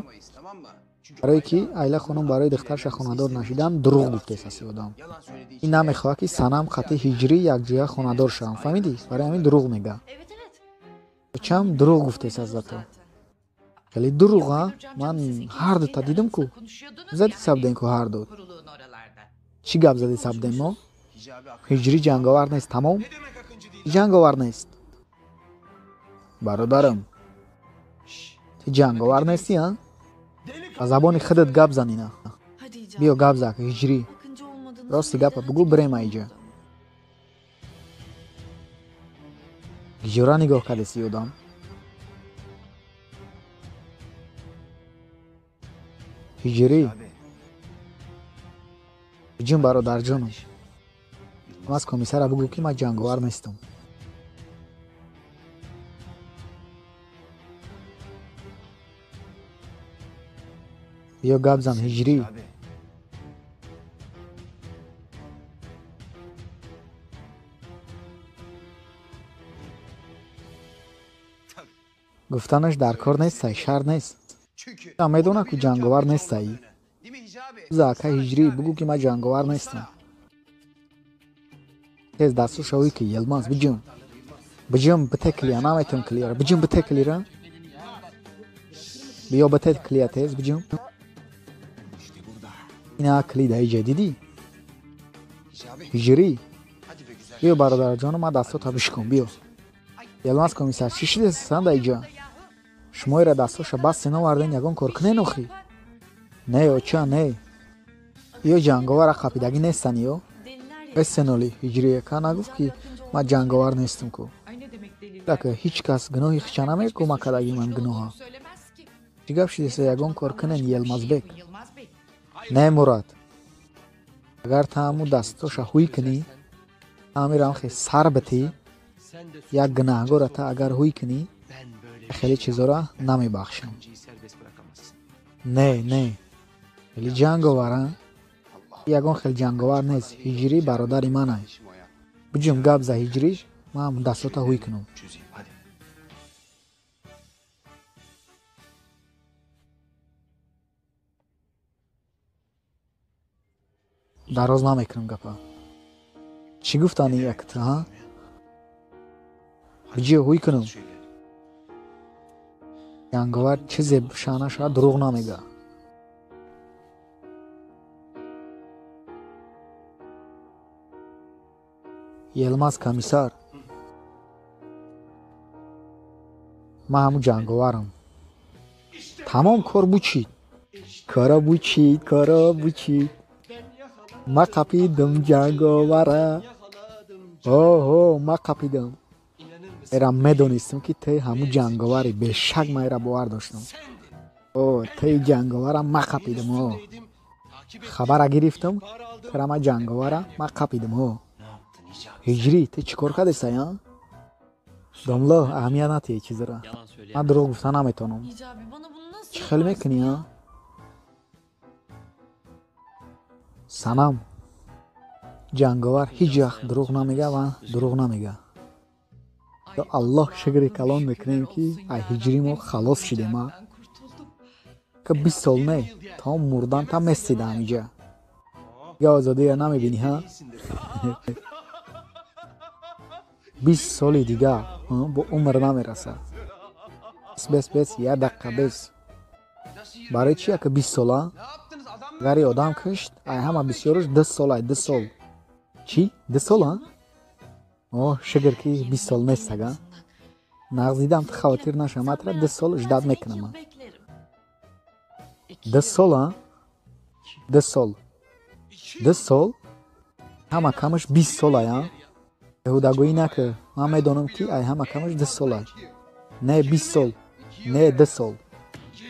Барое ки Айла хонум барои духтарша хонадор нашидан дурӯғ гуфтест аси одам. Ин намехоҳад ки санам қатъи ҳиҷрӣ якҷоя хонадор шавам, фаҳмидӣ? Барои ҳамин дурӯғ мега. Очам дурӯғ гуфтест аз зато. Хеле дурӯғ, а? Ман ҳар дута дидам ку. Зади сабден ку ҳар ду. Чӣ гап зади сабдем мо? Ҳиҷрӣ ҷанговар нест, тамом? Ҷанговар нест. Бародарам, ту ҷанговар нестӣ, а? Ба забони худат гап занина. Биё гап зак, ҳиҷрӣ. Рости гапа бугӯ, бирем аиҷа. Гиҷора нигоҳ кардеси одам? Ҳиҷрӣ. Биҷун бародарҷонам. Аз комиссара бугӯ, ки ман ҷанговар нестам. Биё гап зан, ҳиҷрӣ. Гуфтанаш дар кор нестай, шар нест. Медона, ку ҷанговар нестай. За ака ҳиҷрӣ, бугӯ, ки ман ҷанговар нестам. Тез дасту шавӣ, ки Йилмаз, биҷум. Биҷум, бите клия, наметон клияра. Биҷум, бите клира. Биё бите клия тез, биҷум. Ина кли дар иҷа дидӣ? Ҳиҷрӣ. Биё бародарҷону, ман дастото бишкун, биё. Йилмаз комиссар, чӣ шидесан дар иҷа? Шумоира дастоша басте наварден, ягон кор кунен охи? Не, оча, не. Ё ҷанговара қапидагӣ нестан ё? Бесеноли, ҳиҷрӣ ка нагуфт, ки ман ҷанговар нестам ку. Дака ҳеҷ кас гуноҳи хича намекӯ, ма кадаги ман гуноҳа. Чӣ гап шидеса, ягон кор кунен, Йилмазбек? Не, Мурад. Агар та ҳаму дастоша ҳуй кунӣ, ҳамирам хе сар битӣ, як гунаҳгора та агар ҳуй кунӣ, хеле чизора намебахшам. Не, не. Хеле ҷанговара? Ягон хел ҷанговар нест. Ҳиҷрӣ бародари манай. Биҷум, гап за ҳиҷрӣ, ман дастота ҳуй кунам. Дароз намекунам гапа. Чӣ гуфтани якта, ҳа? Биҷиё ҳуй кунам. Ҷанговар чизе шана шавад, дурӯғ намега. Йилмаз комиссар, ман ҳамун ҷанговарам. Тамом, кор бучид. Кора бучид, кора бучид. Ма қапидам ҷанговара. Оҳо, ма қапидам. Эра медонистам, ки ту ҳамун ҷанговари, бешак ман эра бовар доштам. О, туи ҷанговара ма қапидам, о. Хабара гирифтам, тура ма ҷанговара ма қапидам, о. Ҳиҷрӣ, ту чӣ кор кардесай, а? Домло, аҳамият натиҳ чизара. Ман дурӯғ гуфта наметавонам. Чӣ хел мекунӣ, а? Санам, ҷанговар ҳеҷ вақт дурӯғ намега ва дурӯғ намега. Ё Аллоҳ, шукри калон мекунем, ки ай ҳиҷрӣ мо халос шидем, а? Ка 20 сол не, то мурдан та местида ҳамиҷа. Дига озодиро намебинӣ, ҳа? 20 соли дига бо умр намерасад. Бес, бес, бес, як дақиқа бес. Барои чӣ яка 20 сола? Агари одам кушт, ай ҳама бисёраш 2 сол, ай 2 сол. Чӣ? 2 сол, а? О, шукр, ки 20 сол нест ага. Нағз дидам, ту хавотир наша, ман тура 2 сол ждать мекунам. 2 сол, а? 2 сол. 2 сол? Ҳама камаш 20 сол, ай, а? Беҳудагӯӣ накӣ. Ман медонам, ки ай ҳама камаш 2 сол ай. Не, 20 сол. Не, 2 сол.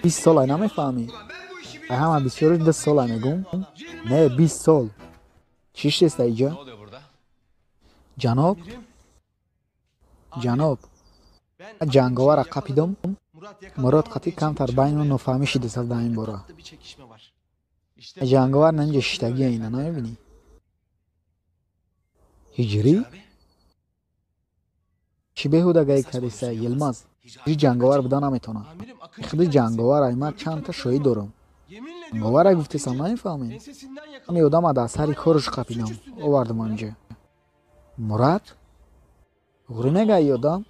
20 сол ай, намефаҳмӣ? Ай ҳама бисёраш 2 сол ай, мегӯм. Не, 20 сол. Чӣ шидест иҷа? Ҷаноб? Ҷаноб. Ҷанговара қапидам. Мурод қатъи камтар байни нофаҳмӣ шидест дар ин бора. Ҷанговар наинҷа шиштагия, ина намебинӣ? Ҳиҷрӣ? Чӣ беҳудагае кардеса, Йилмаз? Ҳиҷрӣ ҷанговар буда наметавонад. Худи ҷанговар ай, ман чандта шоҳид дорам. Ҷанговара гуфтесам, намефаҳмем? Ҳами одама дар сари кораш қапидам, овардам инҷа. Мурад? Ғурӣ мегаи одам?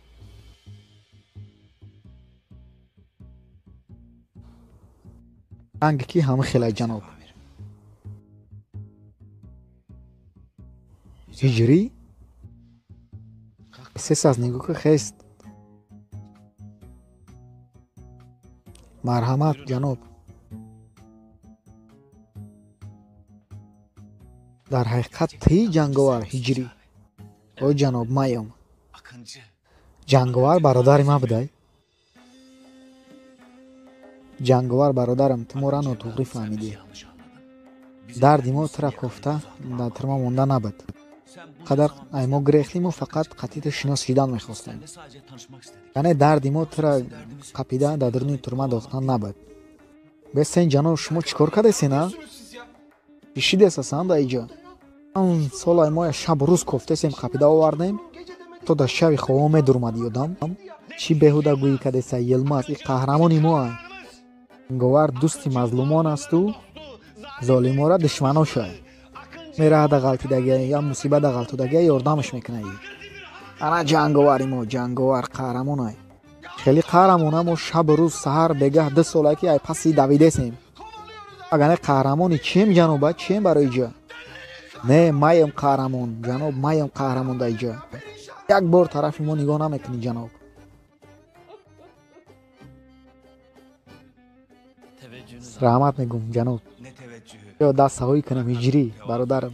Ранги ки ҳама хелай, ҷаноб. Ҳиҷрӣ? Сес аз нигоҳ ки хест. Марҳамат, ҷаноб. Дар ҳақиқат тии ҷанговар ҳиҷрӣ. О ҷаноб, маём. Ҷанговар бародари ман будай? Ҷанговар бародарам, ту моро нотуғрӣ фаҳмидӣ. Дарди мо тура кофта дар тирма монда набуд. Қадар ай мо гирехтӣ, мо фақат қатъи ту шинос шидан мехостем. Яъне дарди мо тура қапида дар дуруни турма дохтан набуд. Бесен ҷаноб, шумо чӣ кор кардесен, а? Чӣ шидесасан дар иҷо? Он солай мо шабу рӯз кофтесем, қапида овардем, то дар шаби хобо медурмади одам. Чӣ беҳудагӯӣ кардеса, Йилмаз, и қаҳрамони мо ай. Говар дӯсти мазлумон асту золимора душманошай. Мераҳада ғалтидагия, я мусибада ғалтудагия, ёрдамаш мекунаи. Ана ҷанговари мо, ҷанговар қаҳрамонай. Хеле қаҳрамона мо шабу рӯз саҳар бегаҳ 2 сола ки ай паси давидесем. Агар не қаҳрамони чием ҷаноба, чием барои ҷо? Не, маем қаҳрамон, ҷаноб, маем қаҳрамон дар иҷо. Як бор тарафи мо нигоҳ намекунӣ ҷаноб. Раҳмат мегӯм ҷаноб. Ё дастсаҳоӣ кунам ҳиҷрӣ, бародарам.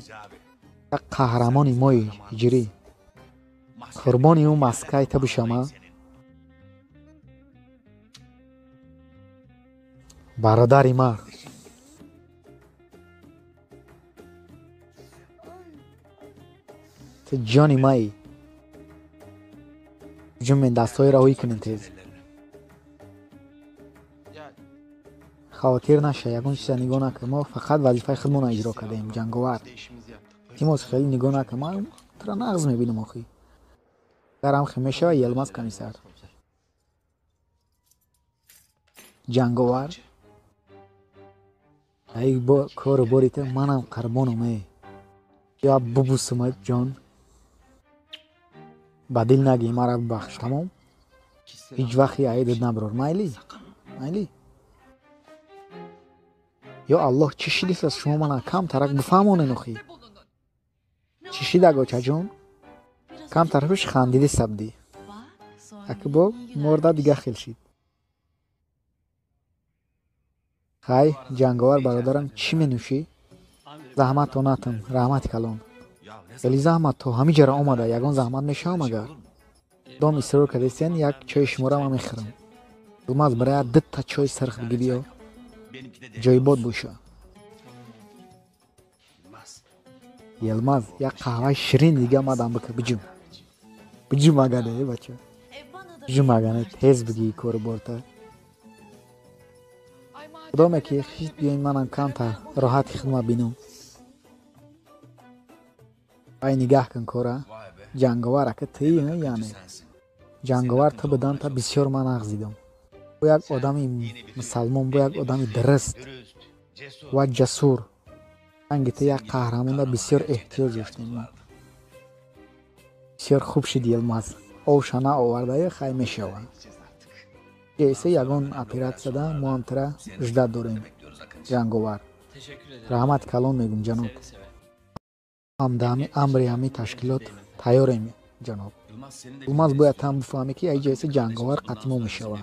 Як қаҳрамони мои ҳиҷрӣ. Қурбони ӯ маскай та бишам, а? Бародари ма. Ту ҷони маи. Ҷумен дастҳои раҳоӣ кунем тез. Хавотир наша, ягон чиза нигоҳ накун. Мо фақат вазифаи худмонро иҷро кардем, ҷанговар. Тимос, хеле нигоҳ накун. Ман тура нағз мебинам охи. Агар ҳам мешава, Йилмаз комиссар. Ҷанговар. Ай кору бори ту манам қурбонам э. Я бубусумат ҷон. Ба дил нагӣ, маро бубахш, тамом? Ҳеҷ вақт аидат наброр. Майли? Майли? Ё Аллоҳ, чӣ шидист шумо мана камтарак бифаҳмонен охи. Чӣ шидаг очаҷон? Камтар пеш хандиди сабдӣ. Аки бо морда дига хел шид. Хай, ҷанговар бародарам, чӣ менӯшӣ? Заҳматто натам, раҳмати калон. Вале заҳмат то ҳамин ҷара омада, ягон заҳмат мешавам агар? Дом исрор кардесен, як чойи шуморо ман мехӯрам. Йилмаз, бароя 2 чой сирх биги биё. Ҷойбод боша. Йилмаз, як қаҳваи ширин дига мадам бикар, биҷум. Биҷум агане, бача. Биҷум агане, тез биги кору борта. Худоме ки хишт биёин манам камтар роҳати хидмат бинам. Ай нигаҳ кун кора. Ҷанговар ака тии, яъне. Ҷанговар ту будан та бисёр ман нағз дидам. Бо як одами мусалмон, бо як одами дурст ва ҷасур. Ранги ту як қаҳрамонда бисёр эҳтиёҷ доштем. Бисёр хуб шид Йилмаз. Овша наовардаю хай мешава. Ҷайсе ягон оператсияда мо ҳам тура ждат дорем, ҷанговар. Раҳмати калон мегӯм ҷаноб. Ҳамдами амри ҳамин ташкилот тайёрем ҷаноб. Йилмаз бояд ҳам бифаҳмӣ ки ай ҷайсе ҷанговар қатъи мо мешава.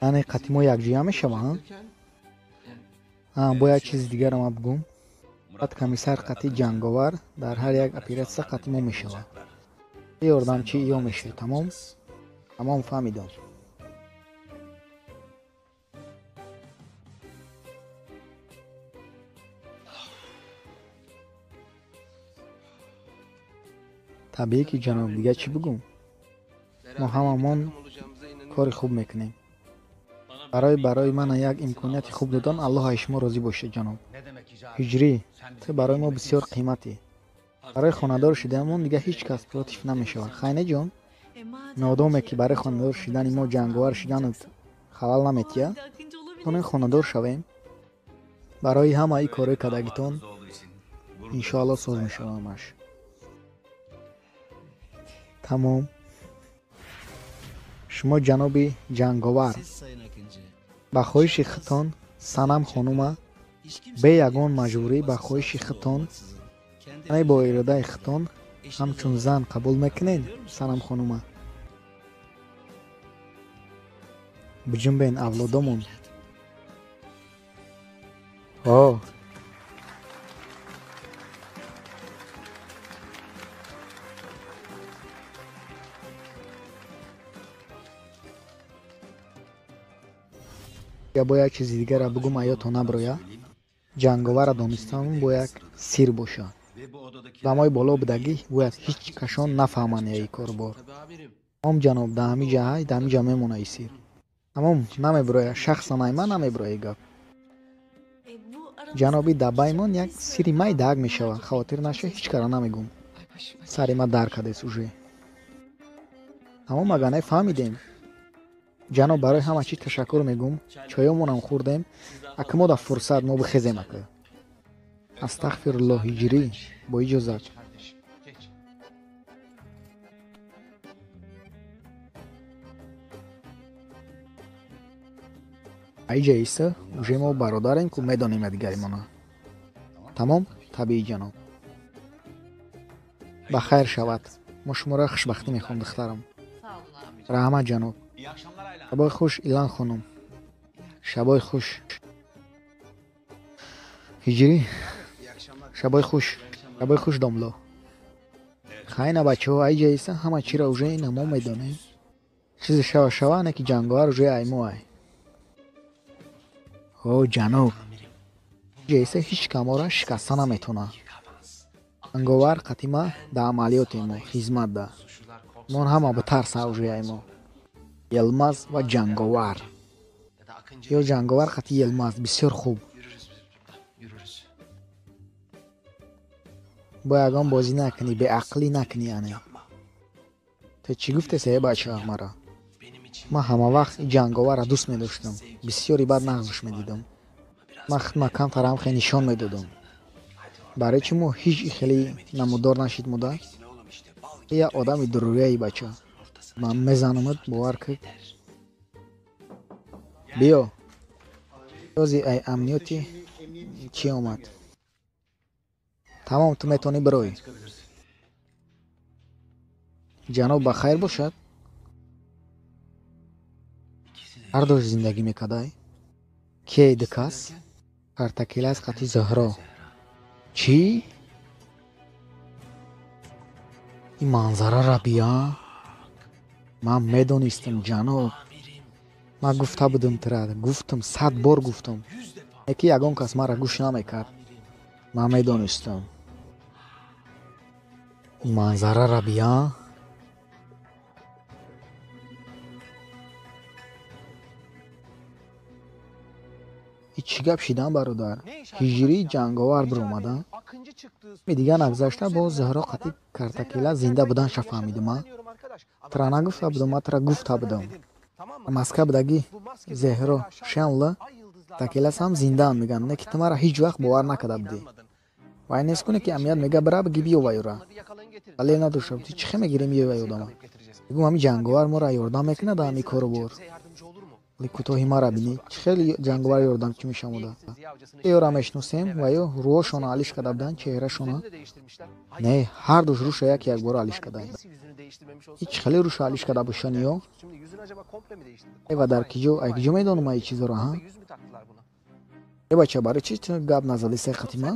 Яъне қатъи мо якҷоя мешава, а? Бояд чизи дигарам ма бигӯм. Баъд комиссар қатъи ҷанговар дар ҳар як оператсия қатъи мо мешава. Ёрдамчи ё мешавӣ, тамом? Тамом, фаҳмидам. Табиӣ ки ҷаноб, дига чӣ бигӯм? Мо ҳамамон кори хуб мекунем. Барои мана як имконияти хуб додан, Аллоҳ аз шумо розӣ бошад ҷаноб. Ҳиҷрӣ, ту барои мо бисёр қиматӣ. Барои хонадор шиданамон дига ҳеҷ кас против намешавад. Хай не ҷон? Нодоме ки барои хонадор шидани мо ҷанговар шиданат халал наметия, тонем хонадор шавем. Барои ҳамаи корҳои кардагитон иншоаллоҳ соз мешавам ҳамаш. Тамом. Шумо ҷаноби ҷанговар, ба хоҳиши худтон Санам хонума бе ягон маҷбурӣ ба хоҳиши худтон Ай бо иродаи хитон ҳамчун зан қабул мекунед, Санам хонума? Биҷунбен авлодомон. О, я бо як чизи дигара бугум, аёто наброя. Ҷанговара донистан бояд сир боша. Одамои боло будагӣ бояд ҳеҷ кашон нафаҳманд яи корбор. Тамом ҷаноб, да ҳамиҷа ҳай, да ҳамиҷа мемона и сир. Тамом, намеброя, шахсан ай ман намеброя гап. Ҷаноби дабаймон як сири майдаак мешавад. Хавотир наша, ҳеҷ кара намегум. Сари ма дар кадес уже. Тамом, агар не фаҳмидем. Ҷаноб, барои ҳама чиз ташаккур мегум. Чоёмонам хӯрдем. Ака мо да фурсат мо бихезем ака. Астағфируллоҳ, ҳиҷрӣ, бо иҷозат. Аиҷа иста, уже мо бародарем ку медонем якдигаримона. Тамом, табиӣ ҷаноб. Ба хайр шавад. Мо шуморо хушбахтӣ мехоҳем, духтарам. Раҳмат ҷаноб. Шабои хуш, Илан хонум. Шабои хуш. Ҳиҷрӣ. Шабои хуш. Шабои хуш, домло. Хайна бачаҳо, аиҷа иста ҳама чиро уже ина мо медонем. Чизе шава шава, не ки ҷанговар уже ай мо ай. О, ҷаноб. Аиҷа иста ҳеҷ камора шикаста наметавонад. Ҷанговар қатима да амалиёте мо, хизмат да. Мон ҳама битарса уже ай мо. Елмаз ва ҷанговар. Ё ҷанговар қати Елмаз бисёр хуб. Бо ягон бозӣ накунӣ, беақлӣ накунӣ ане. Ту чӣ гуфтеса, э бача мара? Ман ҳама вақт ҷанговарро дӯст медоштам. Бисёри бад нағзаш медидам. Ман хидма камтарам хеле нишон медодам. Барои чӣ мо ҳеҷ хеле намудор нашид муда? Я одами дурӯяи бача. Ман мезанамат, бовар кун. Биё. Рози ай амниёти чӣ омад? Тамом, ту метавонӣ бироӣ. Ҷаноб ба хайр бошад? Ҳардуш зиндагӣ мекардай? Кие ду кас? Картакелас қати Зуҳро. Чӣ? Ин манзарара бия? Ман медонистам, ҷаноб. Ман гуфта будам тура, гуфтам, 100 бор гуфтам. Яки ягон кас маро гӯш намекард. Ман медонистам. Ин манзарара бия? Чӣ гап шидан, бародар? Ҳиҷрӣ ҷанговар биромада? Дигар нагузашта боз Зуҳро қати Картакела зинда буданша фаҳмидам. Тура нагуфта будам, ман тура гуфта будам. Маска будагӣ Зеҳро Шенла Картакелас ҳам зиндаам мегӯянд, не ки ту мара ҳеҷ вақт бовар накарда будӣ. Вай нест куне ки амният мега бира биги биё вайёра. Далел надошта будӣ, чӣ хе мегирем ё вай одама? Мегӯм ҳамин ҷанговар моро ёрдам мекунад ҳамин кору бор. Вале кӯтоҳи мара бинӣ, чӣ хеле ҷанговар ёрдам чӣ мешавода. Ёра мешиносем ва ё рӯҳошона алиш карда буданд, чеҳрашона. Не, ҳардуш рӯша як якбора алиш кардаанд. Ҳеҷ хеле рӯша алиш карда бошанд ё? Ва дар киҷо, ай киҷо медонам ай чизоро, ҳа? Э бача, барои чӣ ту гап назадӣ се хатима?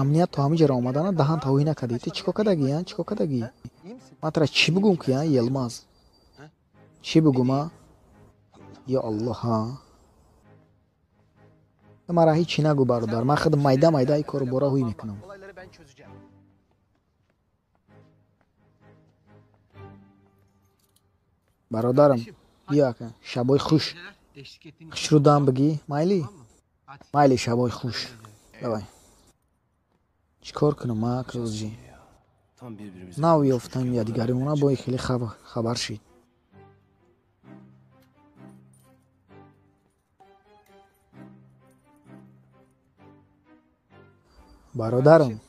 Амният то ҳамин ҷаро омадана даҳан тавҳӣ накардӣ. Ту чӣ кор кардагӣ, а? Чӣ кор кардагӣ? Ман тура чӣ бугум ки, а, Елмаз? Чӣ бугум, а? Ё Аллоҳ, ҳа? Мара ҳеҷ чӣ нагӯ, бародар. Ман худ майда майда ин кору бора ҳуй мекунам. Бародарам, биё ака, шабои хуш. Хушрӯ дам бигӣ, майли? Майли, шабои хуш. Давай. Чӣ кор кунам, а, кӯзҷӣ? Нав ёфтам якдигаримона, бо хеле хабар шид. Бародарам,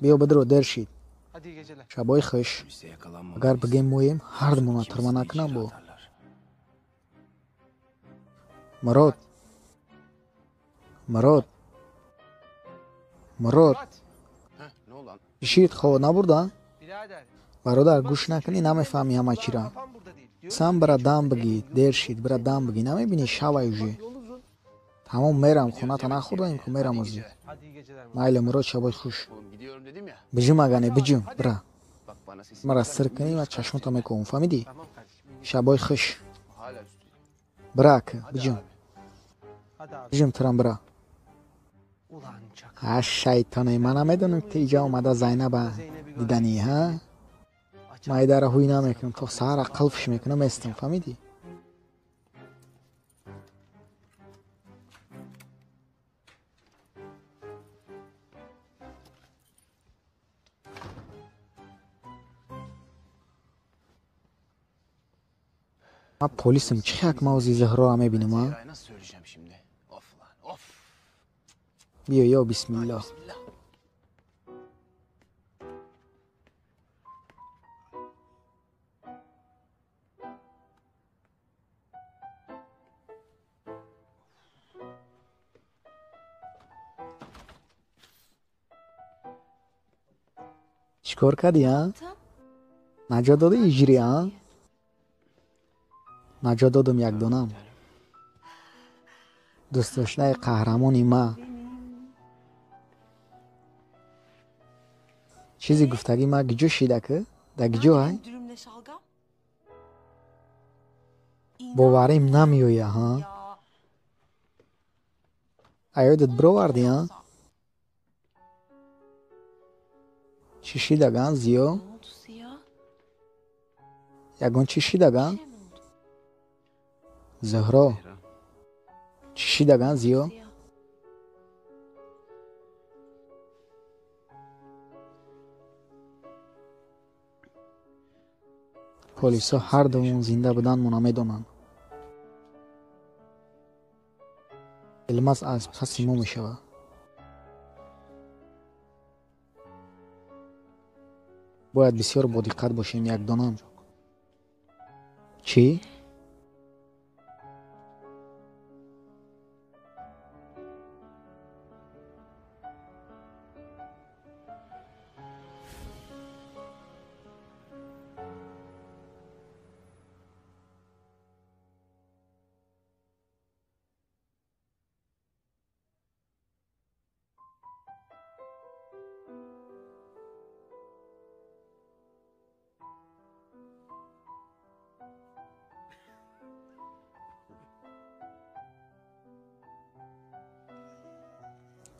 биё бидро, дер шид. Шабои хуш. Агар бигем моем, ҳардумона тирма накунам бо. Мурод. Мурод. Мурод. Шид хоб набурда? Бародар, гӯш накунӣ, намефаҳмӣ ҳама чира. Сам бира дам бигӣ, дер шид, бира дам бигӣ, намебинӣ шавай уже. Тамом, мерам, хоната нахӯрдаем ку, мерам озӣ. Майли, Мурод, шабои хуш. Биҷум агане, биҷум, бира. Мара сир кунӣ ва чашмота мекӯҳум, фаҳмидӣ? Шабои хуш. Бира ака, биҷум. Биҷум турам, бира. А шайтоне, ман намедонам ки иҷа омада Зайнаба диданӣ, ҳа? Ман идара ҳуй намекунам, то саҳара қилфш мекунам, местам, фаҳмидӣ? Ман полисам, чӣ хак мавзи Зуҳроро мебинам, а? Биё, ё бисмиллоҳ. Чӣ кор кардӣ, а? Наҷот додӣ иҷри, а? Наҷот додам якдонам. Дӯстдоштаи қаҳрамони ма. Чизи гуфтагӣ ма гиҷо шида ки? Да гиҷо ай? Боварим намеоя, ҳа? Аёдат бировардӣ, а? Чӣ шидаган, Зиё? Ягон чӣ шидаган? Зуҳро. Чӣ шидаган, Зиё? Полисҳо ҳар думон зинда буданмона медонанд. Илмаз аз паси мо мешавад. Бояд бисёр бодиққат бошем, якдонам. Чӣ?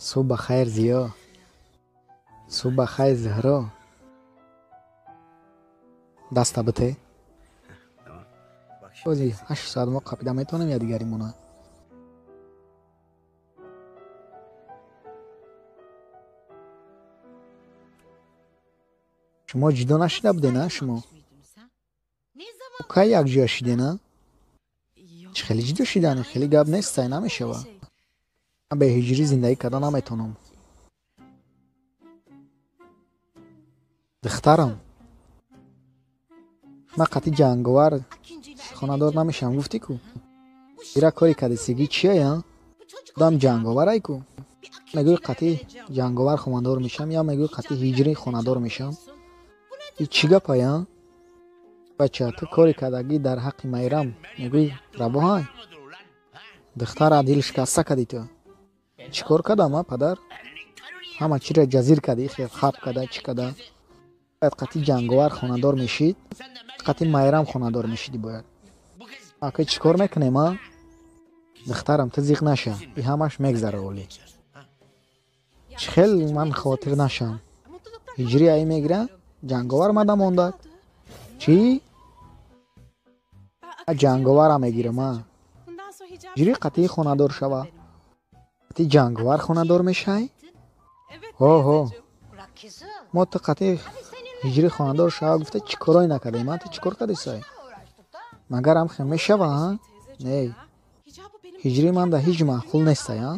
Субҳ ба хайр, Зиё. Субҳ ба хайр, Зуҳро. Даста бите. Ози 8 соат мо қапида метавонем якдигаримона. Шумо ҷудо нашида будена, шумо? Кай якҷоя шидена? Чӣ хеле ҷудо шидани? Хеле гап нест, сай намешава. Ман бе ҳиҷрӣ зиндагӣ карда наметавонам. Духтарам, ман қатъи ҷанговар хонадор намешавам, гуфтӣ ку? Ира коре кардӣ, сигӣ чия? Одам ҷанговарай ку? Мегӯӣ қатъи ҷанговар хонадор мешавам, я мегӯӣ қатъи ҳиҷрӣ хонадор мешавам? И чӣ гапая? Бача, ту коре кардагӣ дар ҳаққи Майрам, мегӯӣ рабоҳай? Духтара дил шикаста кардӣ ту. Чӣ кор кардам, а падар? Ҳама чиро ҷазир кардӣ, хел хаб карда, чӣ карда? Бояд қатъи ҷанговар хонадор мешид, қатъи Майрам хонадор мешидӣ бояд. Ака чӣ кор мекунем, а? Духтарам, ту зиқ наша, и ҳамаш мегзара олӣ. Чӣ хел ман хотир нашам? Ҳиҷрӣ аи мегира, ҷанговар мада мондак. Чӣ? Ҷанговарам мегирам, а? Ҳиҷрӣ қатъи хонадор шава. Қатъи ҷанговар хонадор мешай? Ҳо, ҳо. Мо ту қатъи ҳиҷрӣ хонадор шава гуфта чӣ корое накардаем, а? Ту чӣ кор кардӣ, сай? Магар ҳам хел мешава, а? Не. Ҳиҷрӣ манда ҳеҷ маъқул нестай, а?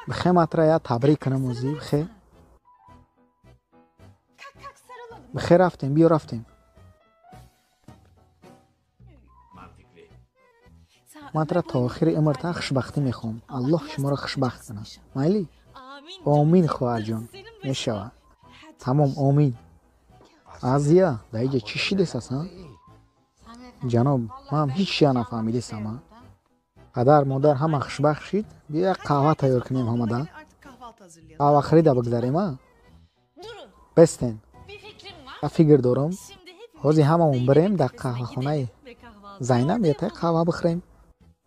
Бихе матра я табрик кунам озӣ, бихе. Бихе рафтем, биё рафтем. Ман тура то охири умрта хушбахтӣ мехоҳам. Аллоҳ шуморо хушбахт кунад. Майли? Омин, хоҳарҷон. Мешавад. Тамом, омин. Азия, дар иҷа чӣ шидес аст, а? Ҷаноб, ман ҳеҷ чия нафаҳмидесам, а? Падар, модар ҳама хушбахт шид, биё як қаҳва тайёр кунем ҳамада. Қаҳвахӯрида бигзарем, а? Бестен. Я фикр дорам. Ҳозир ҳамамон бирем дар қаҳвахонаи Зайнаб ятаи қаҳва бихӯрем.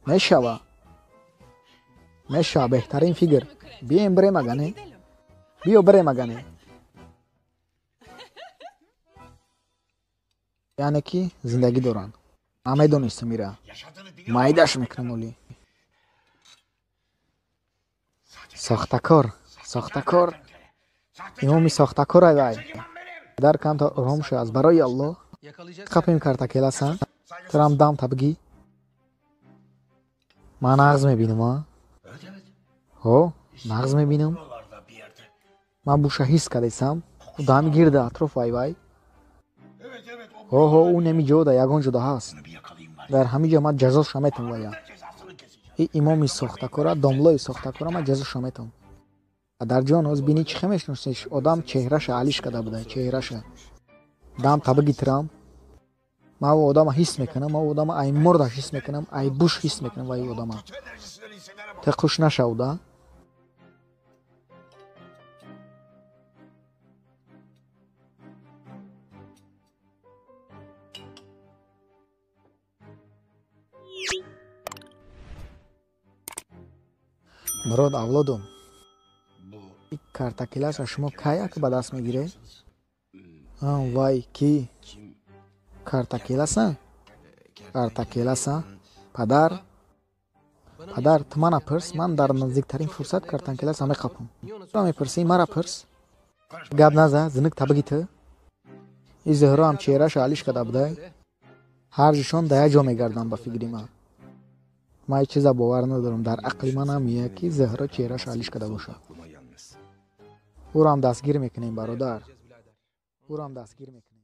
Мешава. Мешава, беҳтарин фикр. Биёем бирем агане. Биё бирем агане. Яъне ки зиндагӣ доранд. Ман медонистам ира. Майдаш мекунам оли. Сохтакор, сохтакор. Имоми сохтакор ай вай. Падар камтар ором шуд аз барои Аллоҳ. Қапим картакеласа. Турам дам табгӣ. Ман нағз мебинам, а? Ҳо, нағз мебинам. Ман буша ҳис кардесам. Дами гирда атроф вай вай. Ҳо, ҳо, ӯ неми ҷода, ягон ҷода ҳаст. Дар ҳамин ҷо ман ҷазоша метам вая. И имоми сохтакора, домлои сохтакора ман ҷазоша метам. Падарҷон, ҳоз бинӣ чӣ хел мешиносиш? Одам чеҳраша алиш карда буда, чеҳраша. Дам табиги тирам. Ман ӯ одама ҳис мекунам, ман ӯ одама ай мурдаш ҳис мекунам, ай буш ҳис мекунам вай одама. Те хуш нашавда. Мурод, авлодум. Ин картакелашро шумо кай як ба даст мегиред? Вай, ки? Картакеласа? Картакеласа? Падар? Падар, ту мана пирс, ман дар наздиктарин фурсат картакеласа меқапам. Чаро мепирсӣ? Мара пирс. Гап наза, зиник табиги ту. Ин Зуҳро ҳам чеҳраша алиш карда будай. Ҳарҷишон дар як ҷо мегарданд ба фикри ман. Ман ҳеҷ чиза бовар надорам. Дар ақли ман намеяд, ки Зуҳро чеҳраша алиш карда бошад. Ӯро ҳам дастгир мекунем, бародар. Ӯро ҳам дастгир мекунем.